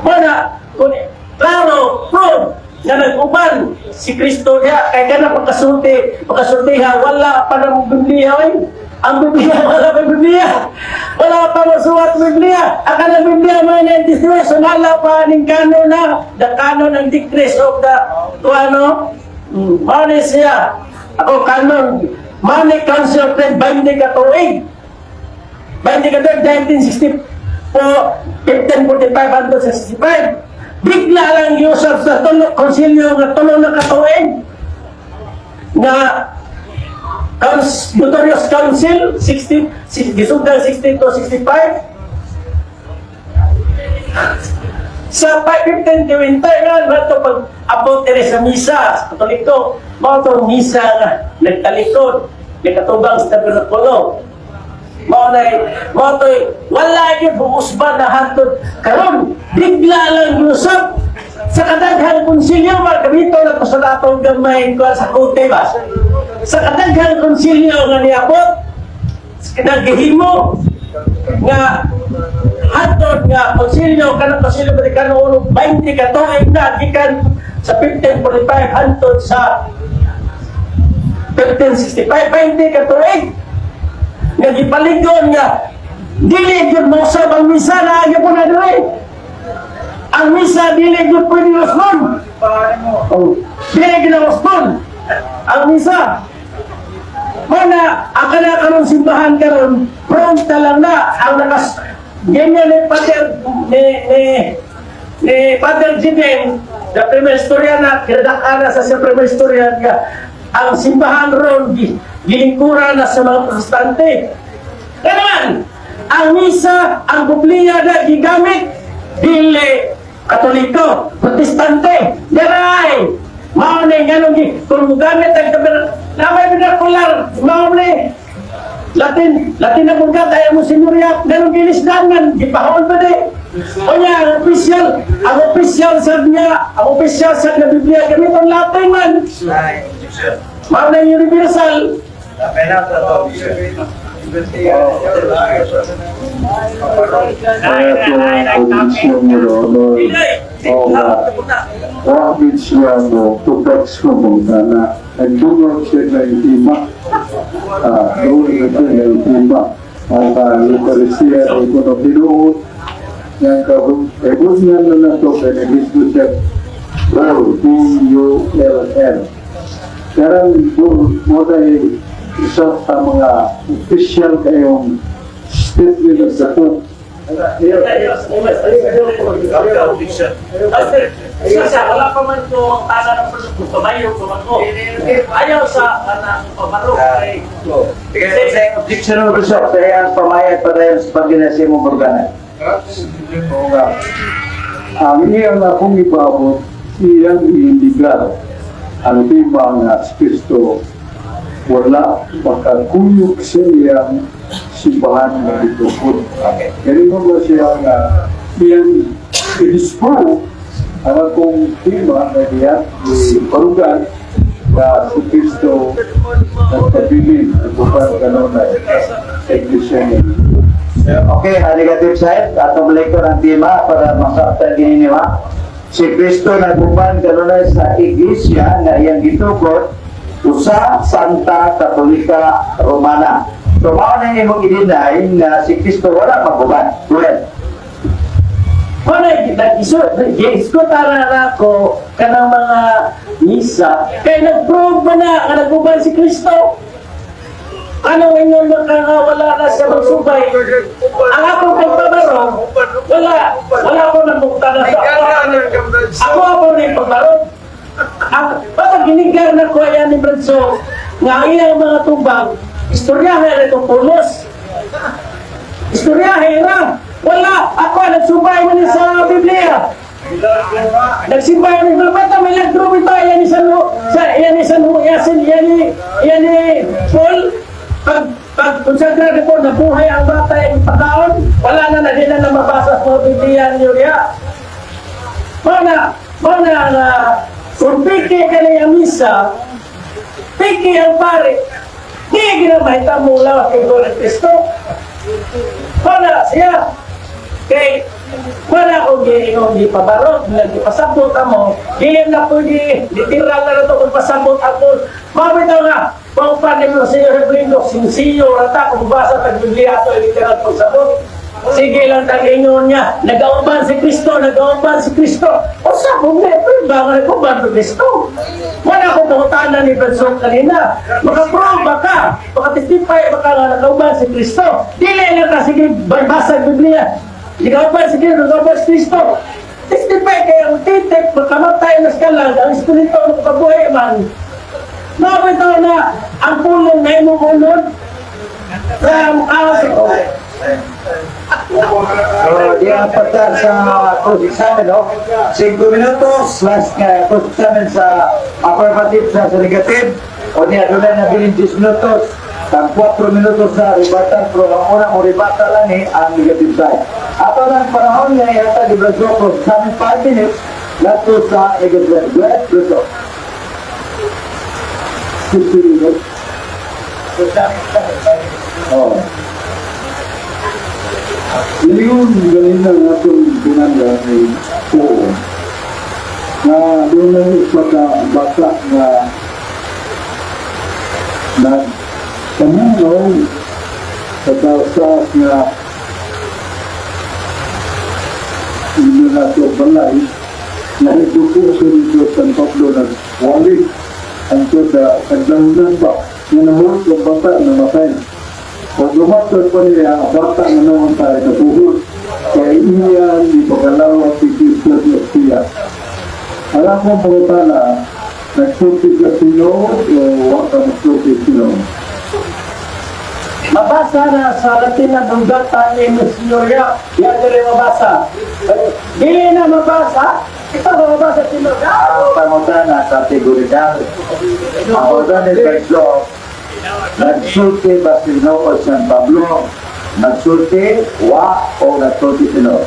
Mana, kung klaro, proof, nga nag-uban si Kristo niya, kay kana pagkasulti, pagkasultiha, wala pa ng Biblia, oy. Ang Biblia, wala pa Biblia. Wala pa masuwat Biblia. Ang kanang Biblia, mga 93, sunala pa ning canon na, the canon and decrees of the, to ano, mao ni siya. Ako canon, Money Council of 20 ka tuig. 20 ka tuig, 1960 po, 1545 hangtod sa 65. Bigla lang giusab sa tulo, konsilyo nga tulo na katuig nga Notorious Council 60 gisugdan 60 to 65. Sa 1520 nga ba ito pag abot diri sa misa sa Katoliko, mao to misa nga nagtalikod, nagkatubang sa tabernakulo. Mao na mao to, wala gyud buusban na hantod karon, bigla lang giusab sa kadaghang konsilyo ba gamito na ko sa atong gamay ko sa kote ba, sa kadaghang konsilyo nga niabot, naghihimo nga hantod nga konsilyo, kanang Konsilyo Vaticano I, 20 ka tuig na, gikan sa 1545 hantod sa 1565, 20 ka tuig nga gipaligon nga dili gyud mousab ang misa na gyud na diri. Ang misa dili gyud pwede usbon. Oh, dili gyud usbon ang misa. Mana, ang kana karon simbahan karon, pronta lang na ang nakas ganyan ni Pater ni Pater Jiden, the primer historian na kinadak-ana sa siya primer historian nga ang simbahan ron gilingkuran na sa mga Protestante. Kaya naman, ang misa, ang Biblia na gigamit, dili Katoliko, Protestante, daray! Mao ni nganong gi kung gamit ang taber na may binakular, mao ni Latin, Latin na pagkat ay mo senyorya, ganong gilisdan man, gipahon pa di. O niya, ang official sa niya, ang official sa nga Biblia, gamit ang Latin man. Mao na yung universal. Kaya ito ang objection mo, Honor. Oo nga. Wakit siya mo, tubag sa mo na na nagdungog siya na itima. Ah, doon na siya na itima. Ang Eucharistia o kung binuot ng kabun. Eh, kung niya na na ito, kaya nag-isdo siya, Bull, B-U-L-L. Karang bull mo na isa sa mga official kayong statement of the Pope. Isa, wala pa man ko ang tana ng produkto, pamayo ko man ko. Ayaw sa kanang pamaro kay Sige, sa objection ng Bishop, sa iyang pamayag pa tayo sa pagginasi mo Morgana. Oo nga. Ang iyang akong ibabot, iyang iligal. Ang tema nga si Kristo wala makakuyog sa iyang simbahan nga gitukod. Kaya mo ba siya nga iyang i-disprove ang akong tema nga iyang iparugan na si Kristo nagpabilin uban kanunay sa Iglesia ni Okay, ang negative side, atong balik ang tema para masabtan kini nima. Si Kristo naguban kanunay sa iglesia nga iyang gitukod, usa Santa Katolika Romana. So mao na imong i-deny nga si Kristo wala maguban. Go ahead. Wala, nag-isko tara na ako kanang mga misa. Kaya nag-prove ba na nga naguban si Kristo? Anong ingon na ka nga wala na siya magsubay? Ang akong pagpabaro, wala, wala ko nabukta na sa ako. Ako ako rin pagbarong. Ang baka ginigar na ko ayan ni Bradso, nga ang iyang mga tubag, istoryahe na itong pulos. Istoryahe ra. Wala, ako nagsubay man sa Biblia. Nagsimbay ni bata may nagdrubi pa yan ni San sa yan ni San Yasin yan ni Paul, pag konsagra ni Paul, nabuhay ang bata yung pagkaon, wala na na di na na mabasa sa mga Biblia niyo riya. Mana na kung piki ka na yung misa, piki ang pare, di ginamahita mo lawas kay Gol Kristo. Mana siya kay wala akong giingong gipabarog, nagpasabot amo, dili na pwede, literal na ito kung pasabot ako. Mabitaw nga, pang ni mo Senyor Hebrino, sinsiyo, rata, kung basa tag Biblia ato, literal pagsabot. Sige lang tag-ingon niya, nagauban si Kristo, nagauban si Kristo. O sa kung may ba nga nagauban si Kristo? Wala akong pangutana ni Benson kanina. Makaprove ba ka? Makatestify ba ka nga nagauban si Kristo? Dili lang ka, sige, basa ang Biblia. Nagauban si Kristo, nagauban si Kristo. Testify kay ang titik, makamatay na sa kalag, ang Espiritu makabuhi man. Mabitaw na ang pulong na imong ulod sa mukha sa. So, di ang pagka sa cross-examine, no? 5 minutos, last nga cross-examine sa affirmative sa negative. O niya, doon na nabilin 10 minutos. Tag 4 minutos sa rebuttal, pero ang unang rebuttal lang eh, ang negative side. Ato ng panahon nga ihatag ni Brazo, cross-examine 5 minutes, lato sa negative. Go ahead, Brazo. 50 minutes. Oh. Ingon ganina nga atong pinangga ay oo. Na doon na isa ka bata nga na tamunaw sa taas nga hindi na ito balay na nagduko sa dito San Pablo nagwali ang sa kagdangdan ba nga namulat ang bata na matay. O lumatod pa niya, ang bata na naman tayo nabuhol. Kaya iya, di pagkalawa si Cristo siya. Alam mo mga na, nagsulti ka sino o wa ka magsulti sino. Mabasa na sa Latin na Vulgata ni Monsignor Ya. Yan dili mabasa. Dili na mabasa. Ito mabasa si Lord. Ang pangutana kategorikal. Ang pangutana ni Pedro, nagsulti ba si Noo San Pablo? Nagsulti, wa o nagsulti si Noo?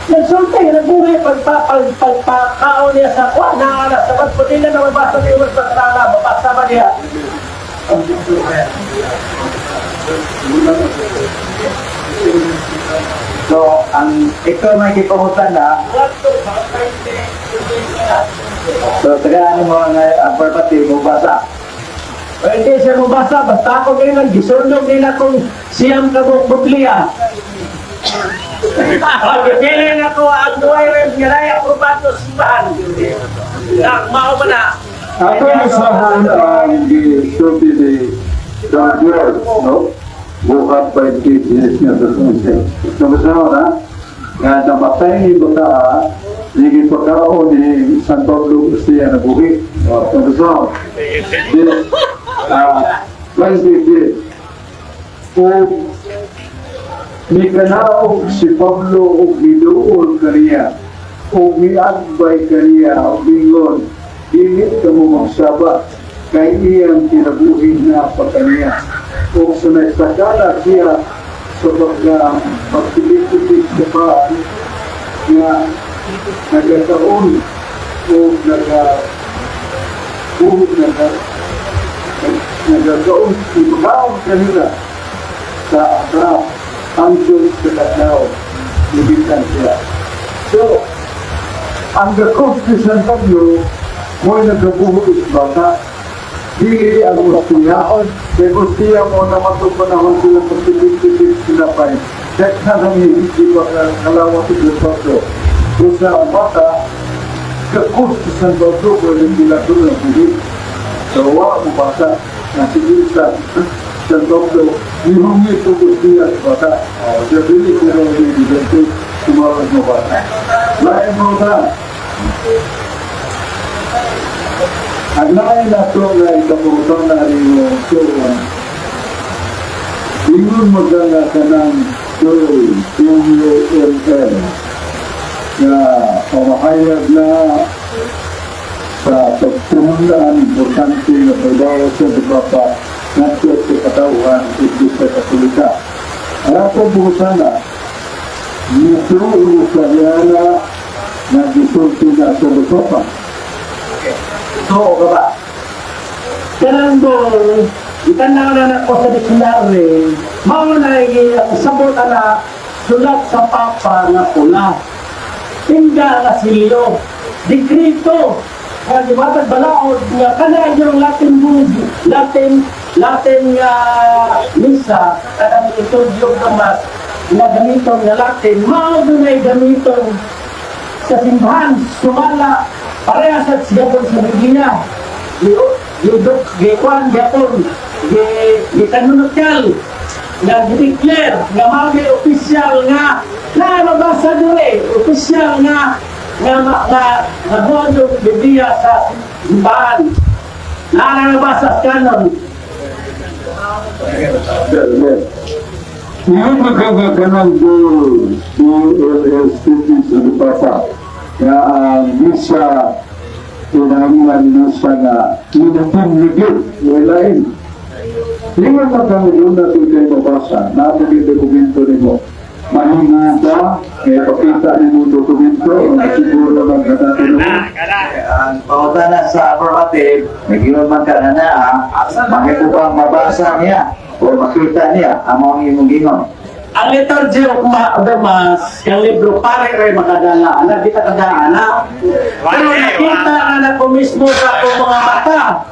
Nagsulti, nagbuhi pagpakaon niya sa kwa na na sa pagputi na mabasa niya magpagkala, mabasa ba niya? So, ang ito may kipangutana, so tagaan mo ang affirmative mo basa. O hindi siya mabasa, basta ako ngayon, gisulong nila kung siyam ka bukbukliya. Pagkikiling ako ang duway rin nga na aprobado sa simbahan. Na, mao ba na? Ato usahan ang gisulti ni Don George, no? Bukat pa yung years niya sa sunset. Nabasa na, nga namatay ni bata, hindi pagkaon ni San Pablo siya nabuhi. Nabasa. This, 20 years. O mikanaog si Pablo og miduol kaniya o miagbay kaniya o bingon dili kamo magsaba kay iyang kinabuhi na pa kaniya o sa nagsakala siya sa pagka pagpilit-pilit sa paan nga nagkataon o naga naga nagkataon ibakaon kanila sa Abraham hangtod sa kadlaw nibitan siya. So, ang gakop ni San Pablo mo'y nagabuho is bata. Dili ang ustiya. Kay ustiya mo na panahon sila pagtipid-tipid sila pa. Daghan ang hindi pa kalawa si San Pablo. Kung sa ang bata, gakop si San Pablo pwede sila doon ang buhi. So, wa mo bata na sige sa San Pablo, nihungi po siya sa bata. Oh, siya dili siya nung hindi sumawag mo bata. Lain mo na. Ang lain na ito nga ikaputan na rin yung suwan. Ingon mo ka nga ng Q-U-L-L na pamahayag na sa pagpumunlaan importante na pagbawa sa Papa ngadto sa katawhan sa Iglesia Katolika. Ang akong buhusana, nituro sa yana na gisulti na sa Papa. Totoo ka ba? Kanang doon, itanaw na ako sa dictionary, mao na ang sabot na sulat sa Papa nga pula. Tinda nga silyo, dikrito, nga gibatag balaod nga kana yung Latin book, Latin Latin nga misa, kanang itudyog ng mas nga gamiton nga Latin, mao dunay gamiton sa simbahan, sumala, parehas at siyapon sa Biblia. Gidok, gikuan, gyapon, gikanunokal, nga gideclare, nga mga opisyal nga, na mabasa dire, opisyal nga, nga, nga, nga, nga yung Biblia sa simbahan. Na nabasa sa kanon. Well, well. Yung magkagaganang goal, DLS sa Papa, nga ang misa, kinahanglan misa nga minatong walain. Ingon man kang doon na ito kayo mabasa, nato yung dokumento nimo. Mahimo ba? Kaya pakita nimo dokumento, ang siguro lang katatanong. Ang pangutana sa affirmative, nag-iwan man ka na na, mahimo bang mabasa niya o makita niya ang mga imong gingon? Ang liturgy of the Mass, yung libro pare rin makadala, ana, di ka kadala, ana. Pero nakita na na ko mismo sa akong mga mata.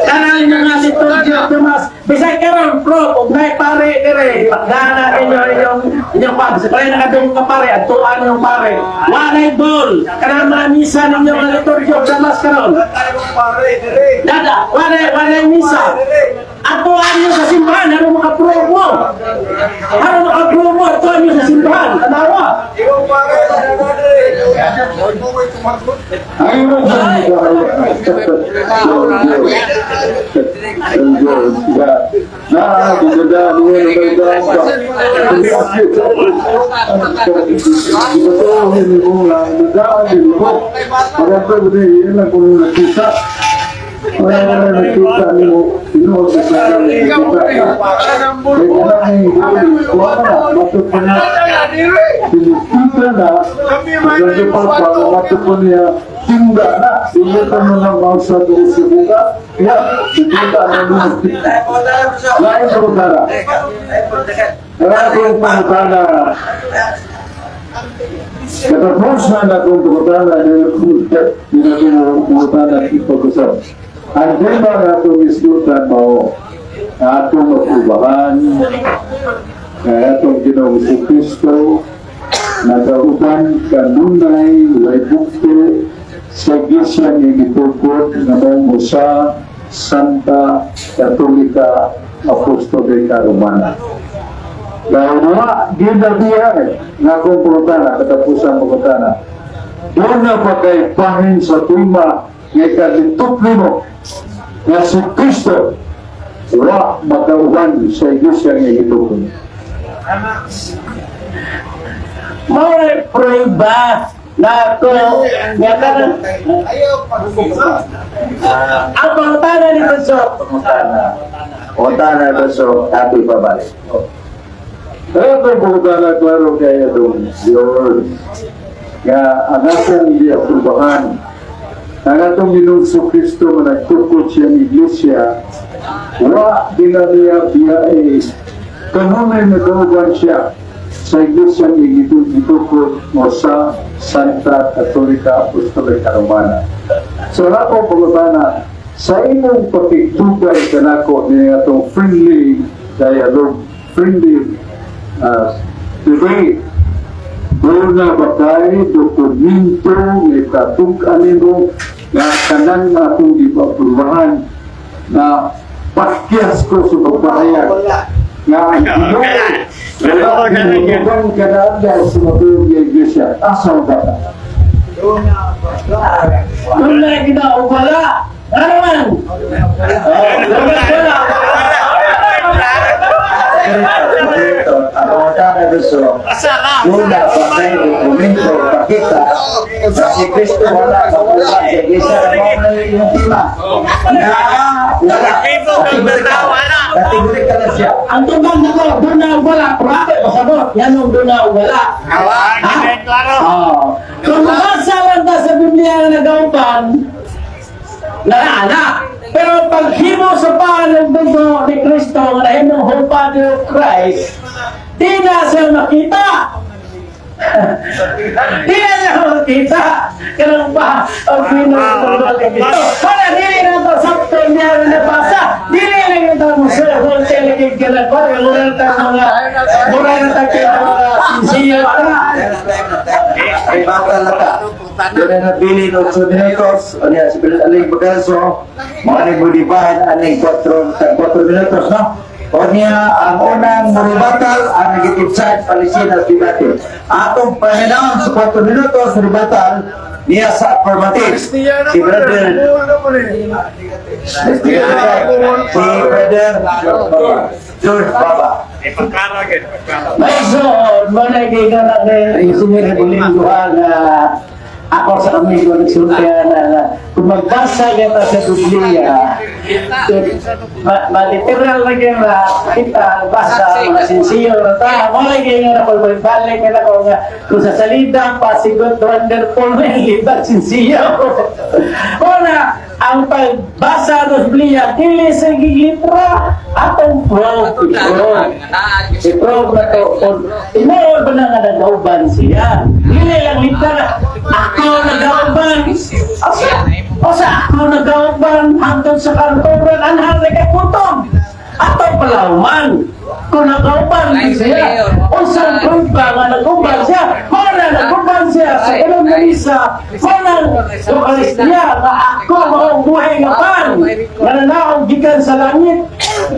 Kanang mga liturgy of the Mass. Bisag karon pro, ug nay pare dire, pagdana ninyo inyong inyong pag. Sa kaya nakadung ka pare, adtuan yung pare. Walay ball. Kanang mga misa ninyo nga liturgy of the Mass karon. Dada, walay walay misa. Atuan nyo sa simbahan, ano makaprove mo? Ano makaprove mo? Atuan nyo sa simbahan, tanawa. Ang iyong na, ganda niya ng maganda. Lang kung nakita. Wala na nakita niyo, tinuod sa sa nakita. Kaya na, kuha na, matut pa na. Pinipita na, nagpapapa, matut pa niya, tinda na, tinda mo na mausa doon sa buka, ya, tinda na doon. Lain sa pagkara. Wala akong pangutana. Katapusan na akong pangutana, hindi na akong pangutana ipag-usap. Ang tema nga itong isgutan mo, na atong matubahan, na atong Ginoong Kristo, nagauban kanunay way bukti sa iglesia nga gitukod nga maong usa Santa Katolika Apostolika Romana. Dahil wa ginabiya nga akong pangutana, katapusan pangutana. Doon na pa kay bahin sa tema nga ikalitok nimo nga si Kristo wa makauban sa iglesia nga gitukod. Mao prueba na ako nga kanang ang pangutana ni Bunso. Pangutana. Pangutana Bunso, happy pabalik. Kaya itong pangutana, klaro kaya doon, Lord, nga ang atong giaprubahan, ang atong Ginoong Kristo nga nagtukod siyang iglesia, wa din na niya biyae, kanunay nagauban siya sa iglesia nga gitukod mo sa Santa Katolika Apostolika Romana. So ako pangutana, sa imong pakigtubay kanako ni atong friendly dialogue, friendly debate, doon na ba kay dokumento nga ikatug-an nimo nga kanang atong ipaprubahan na pakyas ko sa pagpahayag nga ang Ginoo wala ginutugan kada sa matuod nga iglesia, asa ba ka? Doon na gina o wala. Ano man? Oh, wala. Ang pangutana Bunso, doon na ba kay dokumento pakita na si Kristo wala makuha sa iglesia na mao na yung tema? Na wala. Kategorikal na siya. Ang tubag na ko, doon na wala. Grabe, masagot. Yan ang doon na wala. Ha? Oh. Kung mabasa lang ta sa Biblia na nagaupan, na. Pero paghimo sa paan ng dugo ni Kristo, nga nahimong whole body of Christ, di na siya makita. Di na siya makita. Kanang pa, ang pinutulo ni Kristo. Para dili na ito sakto niya na nabasa. Dili na ito mo sa whole telegig ka na pa. Mura na tayo mga, mura na tayo mga siya. Ay bata na ka. Doon na nabili ng 8 minutos. Ano yan, si President Aling Bagaso. Mga ni Budibahan, aning 4, 4 minutos, no? O niya, ang unang muribatal, ang negative side, palisin at debate. Atong paminaon sa 4 minutos, ribatal, niya sa affirmative. Si Brother George Baba. Maison, mo na na kay Senior Bulingo nga ako sa amigo nagsulti na kung magbasa kita sa Biblia, ma literal na gyud na kita basa mga sinsiyo ra ta. Mo na gyud nga kung balik na ko nga kung sa salida pa si God wonderful may libat sinsiyo. Mo na ang pagbasa ng Biblia dili sa litra, atong proof, i-prove. I-prove na to kung tinuod ba na nga nagauban siya. Dili lang litra, ako nagauban. Asa ako nagauban hangtod sa kanturan, anhar na kay putom. Ato palauman. Kung nagauban siya, unsang proof ba nga nag-uban siya? Mao na nag-uban siya sa unang misa, mao na Eucharistia nga ako maong buhay nga pan, nga nanaog gikan sa langit.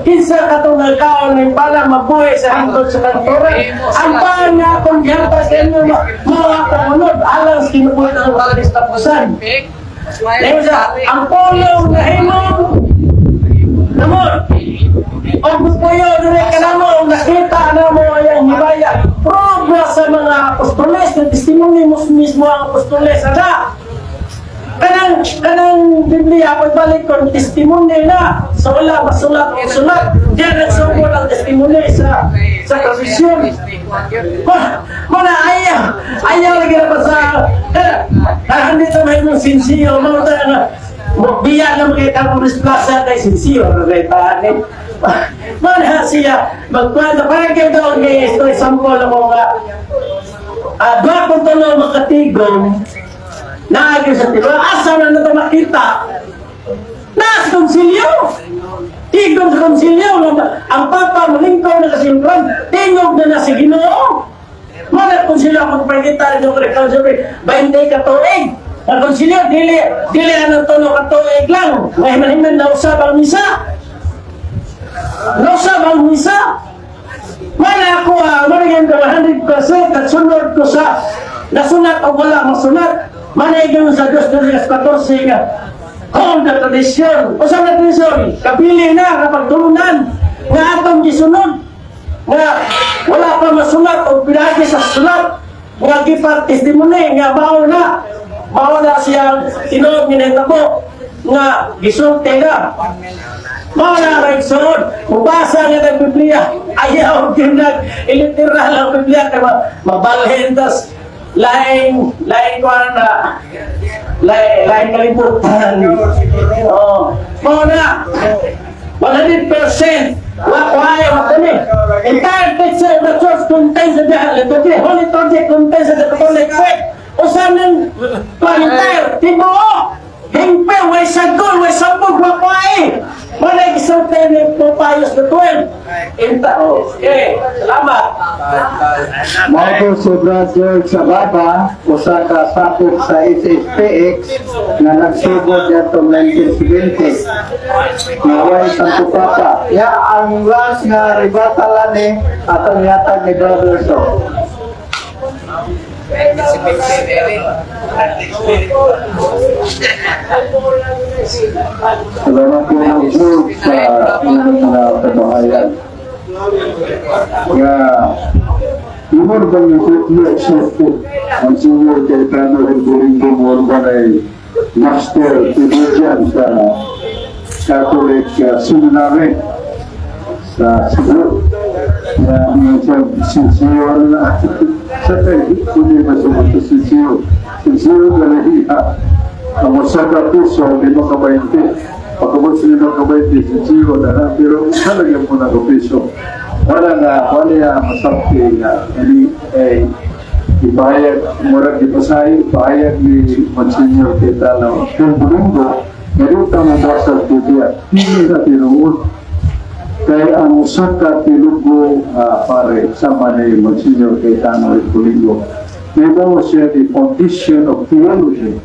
Kinsa katong nagkaon ning bala mabuhi sa hangtod sa kanturan. Ang pan nga akong gihatag sa inyo mao akong unod alang sa kinabuhi ng wala tapusan. Dahil sa ang pulong na himong namon o puyo dire kanamo nakita namo ang himaya, prove na sa mga apostoles na testimony mo mismo ang apostoles ana kanang Biblia. Pagbalik ko, testimony na sa wala masulat o sulat diyan nagsugod ang testimony sa tradisyon. Ma na ayaw ayaw lagi na pa sa ah, hindi ta may mong sinsiyo mo ta nga mo biya na mga Campus Plaza kay sinsiyo na kay tani. Mana siya magkwento parang kayo daw ni ito example ako nga duha kong tulo makatigom naagi sa tiba, asa na nato makita na sa konsilyo. Tigom sa konsilyo ang Papa malingkaw na kasimplan, tingog na na sa Ginoo. Mana konsilyo akong pagkita rin yung council 20 ka tuig. Ang konsilyo dili dili anang tulo ka tuig lang. May manhiman na usab ang misa. Nausab ang misa. Mana ako ah, mana yung 100% at sunod ko sa nasunat o wala masunat. Mana yung sa 2.14 nga hold the tradition. O sa tradisyon, kapili na kapag tulunan nga atong gisunod nga wala pa masulat o pinagi sa sulat nga gipat testimony nga mao na siyang tinuod nga nahitabo nga gisulti na mao na ang igsoon. Mubasa nga ng Biblia, ayaw ginag iliteral ang Biblia kay mabalhin tas laing laing kuan na laing laing kalibutan. Oh, mao na 100% wa wa kami. Entire text of the church contains the liturgy, holy liturgy contains the Catholic faith. Usa nang entire tibuok. Hingpe, way sagol, way sabog, wa kwae. Wala gisulti ni Pope Pius the 12. Inta, oh, okay, salamat. Mao to si Brother Sababa, usa ka sakop sa SSPX nga nagsugod niadtong 1970. Naway Santo Papa. Ya, ang last nga rebuttal ani atong yatag ni Brother So. Salamat po ng sa inyong mga kabahayan. Nga, Imor bang ikutlo sa ang Senior Cayetano Herboringo Morgan ay master theologian sa Catholic Seminary sa Cebu. Na minsan sincere na sa kay kundi ba sa sincere. Sincere na nahiya. Ang usa ka piso, 5 ka 20. Pagkabot sa 5 ka 20, sincere na na. Pero talagang mo na ka piso. Wala na, wala na masabti nga. Ini ay ipahayag, murag ipasay, ipahayag ni Monsignor Cayetano. Yung Domingo, meron mo ba sa Biblia? Hindi na tinuod. Kay ang usa ka tilugo pare sama ni Monsignor Cayetano Herboringo. May siya the foundation of theology,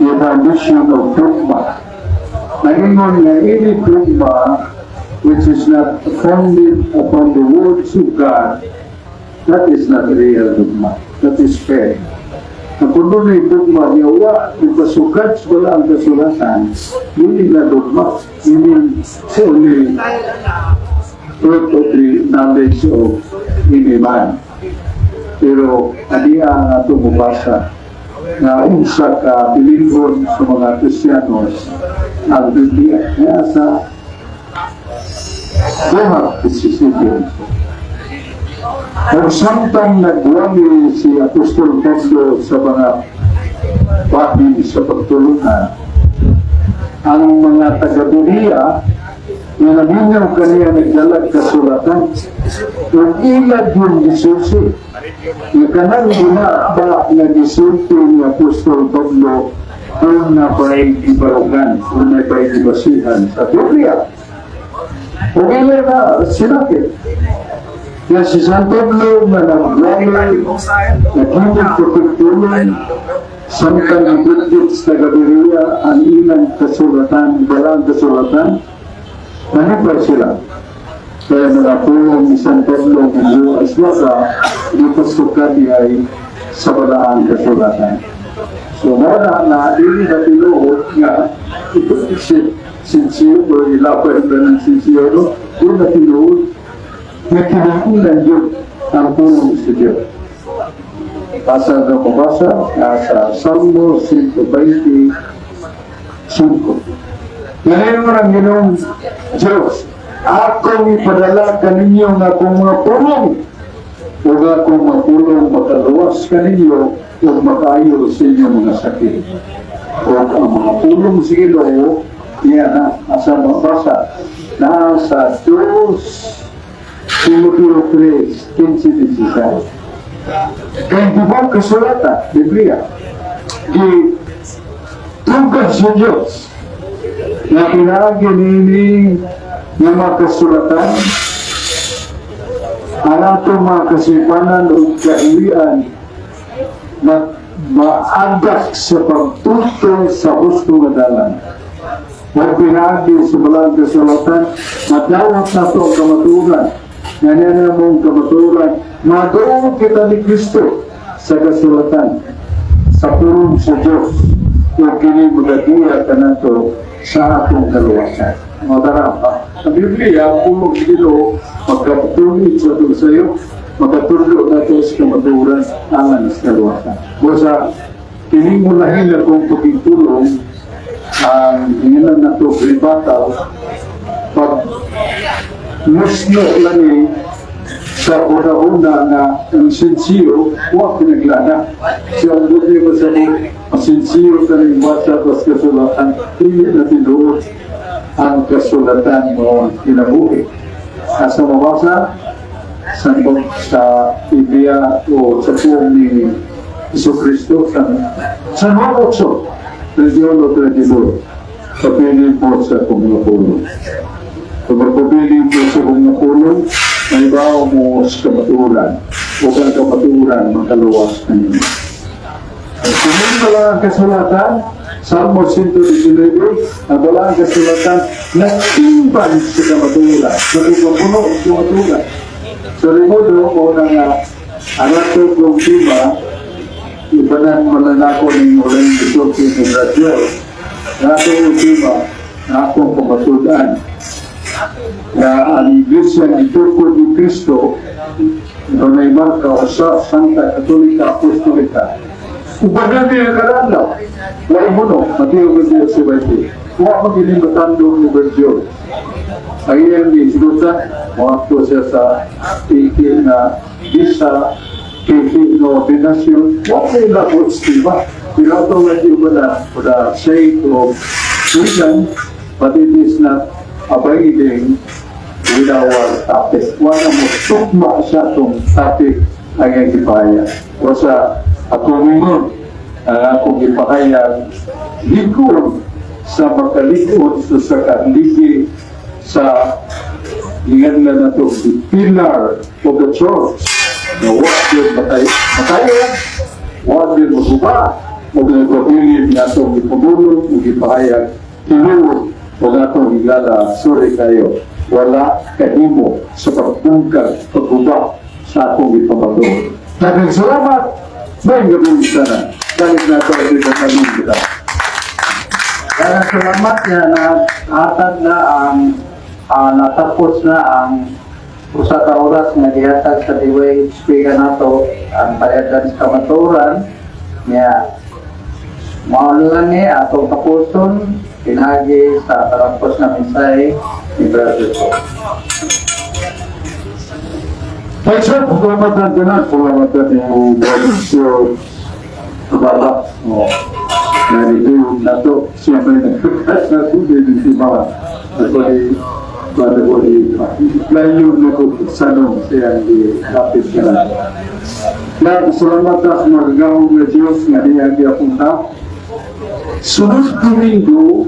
the foundation of dogma. Naingon nga any dogma which is not founded upon the words of God, that is not real dogma. That is fair. Ang kung doon dogma niya, wa, ipasukat wala ang kasulatan, hindi na dogma. Meaning, only Fruit of the knowledge of any man. Pero ania ang atong mabasa na unsa ka bilingon sa mga Kristiyanos ang Biblia kaya sa Duha 17. Pero samtang nagwali si Apostol Pablo sa mga bahin sa pagtulungan, ang mga taga-Berea nga namingaw kaniya nagdalag kasulatan, ug ila yung gisulti. Yung kanang gina ba nga gisulti ni Apostol Pablo kung na ba'y gibarugan, kung na ba'y gibasihan sa Biblia. Ug ila na sinakit. Kaya si San Pablo nga nagwali, naghimog kapagtulong, samtang ibitbit sa taga-Berea ang ilang kasulatan, balang kasulatan, nanipar sila. Kaya mga pulong ni San Pablo ng Aswaka, ipasukan ay sa balaang kasulatan. So, mao na na, dili na tinuod nga, ito si sincere o ilapay ba ng sincere, no? Di na tinuod nga kinahanglan yun ang pulong sa Diyos. Basa na mabasa, nasa Salmo 125. Ngayon ang Ginoong Diyos, akong ipadala kaninyo nga akong mga pulong ug akong mga pulong makaluwas kaninyo ug makaayo sa inyong mga sakit. Ug ang mga pulong sa Ginoo, niya na asa mabasa, nasa 2 Timoteo 3, 15, 16. Kay di ba kasulatan, Biblia, di tugad sa Diyos na pinaagi niini nga mga kasulatan ang atong mga kasipanan o kailian na maagak sa pagtutol sa husto nga dalan. O pinaagi sa balang kasulatan, madawat na ito ang kamaturan. Nga niya na mong kamaturan, madoon kita ni Kristo sa kasulatan, sa pulong sa Diyos, o kini magagiya ka nato sa atong kaluwasan. Mga tara, ang Biblia, ang pulong sa Ginoo, magkatulid sa itong sayo, makatulog nato sa kamaturan alang sa kaluwasan. Busa, kining mulahin na kong pagkitulong, ang hingilan na to rebuttal, pag musno lang eh, sa una-una nga ang sinsiyo, wa pinaglana. Siya ang buti mo sa ang sinsiyo ka rin basa pas kasulatan, hindi na tinuod ang kasulatan mo ang kinabuhi. Asa mabasa, sa, sa Biblia o sa poong ni Jesu Cristo sa San Juan 8, 31, 32. Kapili po sa akong mga pulong. Kung magpapili mo sa akong mga pulong, may bawo mo sa kamaturan o kang kamaturan makaluwas ninyo. Kung wala ang kasulatan, Salmo 119, ang wala ang kasulatan, nagtimban sa kamaturan, nagpapuno sa kamaturan. Sa remodo, o na nga, ang ato kong tema, ibanan malalako ng ulang isulti ng radyo, ang ato kong tema, na akong pamatudan, na ang Iglesia ni Turco di Cristo, ito na marka o sa Santa Katolika Apostolika. Ubanan niya karadlaw. Wala mo no, Mateo 22, Wa magiling batandong ni Bergio. Ang iyang gisgutan, moadto siya sa tiki na bisa, tiki no ordinasyon, wa kay labot diba? Pero ato nga di ba na, for the sake of reason, but it is not abiding with our topic. Wala mo tukma sa atong topic ang iyang gipahayag. O sa akong ingon, ang akong gipahayag, likod sa makalikod sa kaligi sa ingan na nato the pillar of the church na wa yun matay matayon, wa yun maguba, o nagpabilin nga atong ipabulong o gipahayag tinuod o atong higala. Sorry kayo, wala kahimo sa pagpungkag pagguba sa akong ipamatuod. Daghang salamat. May gabi sana. Balik na ito ang ibang kita. Daghang salamat nga na atag na ang natapos na ang Usa ka oras nga gihatag sa DYHP kanato ang payadan sa kamatuoran niya. Mao na lang ni atong tapuson pinaagi sa tarampos na mensahe ni Brother Paul. Thanks, sir. Salamat na tanan. Salamat na yung so, baba. Oh. Narito yung nato. Siyempre, nagkakas na tubig si Mama. Ako ni Brother ko ni Layo na ko sa nung siyang di lapit ka na. Lahat, salamat na sa magagawang na Diyos nga diya gyapon ta. Sunod Domingo,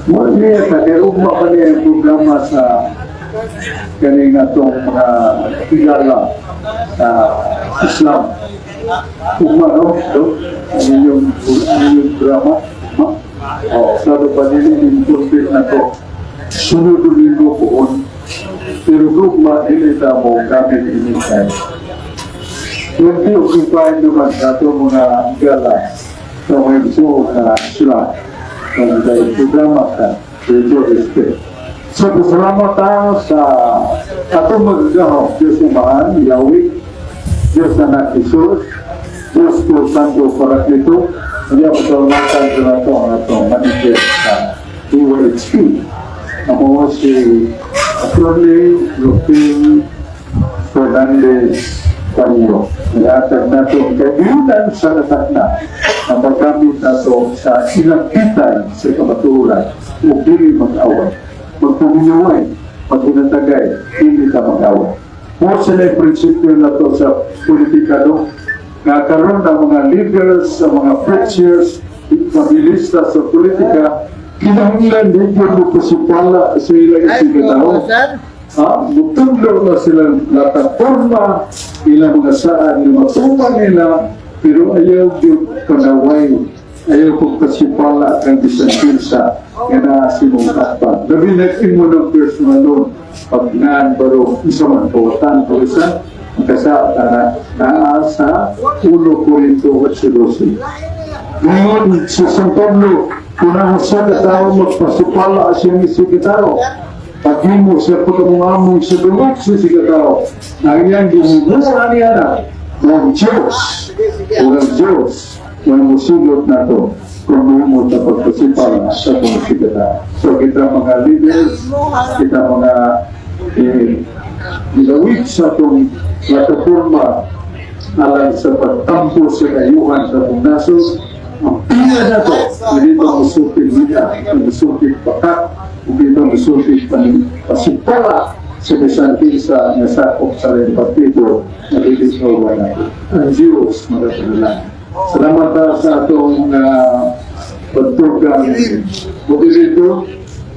mo niya ta, kaya ugma pa niya ang programa sa kaning atong mga higala sa Islam. Ugma, no? No? Ang inyong drama. No? Oh, sa pa nila yung na to. Sunod Domingo poon. Pero gugma, dili ta mo gamit anytime. Yung di occupy naman sa atong mga gala sa mga gusto na sila kung dahil programa ka, medyo respect. So, pasalamat tayo sa atong magagawa, Diyos Amahan, Yahweh, Diyos Anak Jesus, Diyos ko Santo Paraklito, hindi ako pasalamatan sa nato ang atong manager sa DYHP. Ako si Attorney Rufin Fernandez Panyo. Ihatag nato ang kagayunan sa katakna na paggamit nato sa ilang kitay sa kamatuoran o dili mag-away. Magpaminaway, maghinatagay, dili ka mag-away. Mo sila yung prinsipyo na to sa politika, no? Nga karon ang mga leaders, sa mga preachers, kabilista sa politika, kinahanglan di mo pasipala sa ilang isigataw. Ha? Mutudlo na silang plataforma, ilang mga saan na matuman nila, pero ayaw yung panaway, ayaw kong pasipala ang bisan kinsa nga naa sa imong atbang. Labi na imo ng personal loan, pag naan baro, isa man kawatan, o isa, kasa na naa sa 1 Corinto 8:12. Ngayon, sa San Pablo, kung ang sa katao magpasipala siyang isikatao, paghimo siya pagkamungamong sa dungog sa isikatao, ang iyang gihimuan niya na, ang Diyos, o ang Diyos, ang musulot na to, kung muhimo ta pagpasipala sa atong isikatao. So kita mga leaders, kita mga nilawig sa atong plataforma alang sa pagtampo sa kayuhan sa atong nasod, ang pila na to, hindi ito musulti niya, musulti bakat, hindi ito musulti pasipala sa bisan kinsa nga sakop sa rin partido na lilitaw na ang Diyos magapanalang. Salamat ta sa atong pagtugang moderator,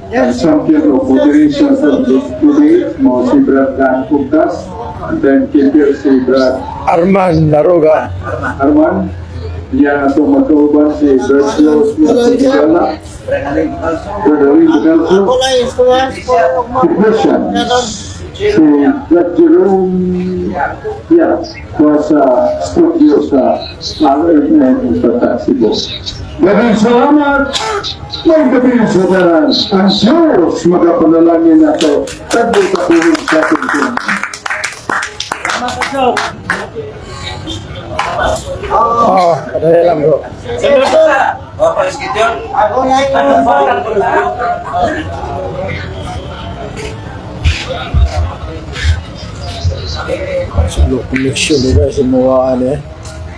ang champion of moderation of this today, mo si Brad Dan Pugtas, and then keeper si Brad Arman Naroga. Arman, diyan atong magkauban si Sergio Smith Sigala, Brad Bukalso, technician, si Brad Jerome, yeah, sa studio sa RMN sa Taxibo. Maraming salamat! May gabi sa tanan. Ang Diyos magapanalangin nato. Tagbo-tapuhin sa ating Panginoon. Salamat, Sir. Oh, padali lang, bro. Oh, pa-schedule. Ano ba? Slow connection guys, sa mga ano eh.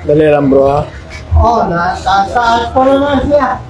Dali lang, bro, ha. Oh, nasa ko naman siya.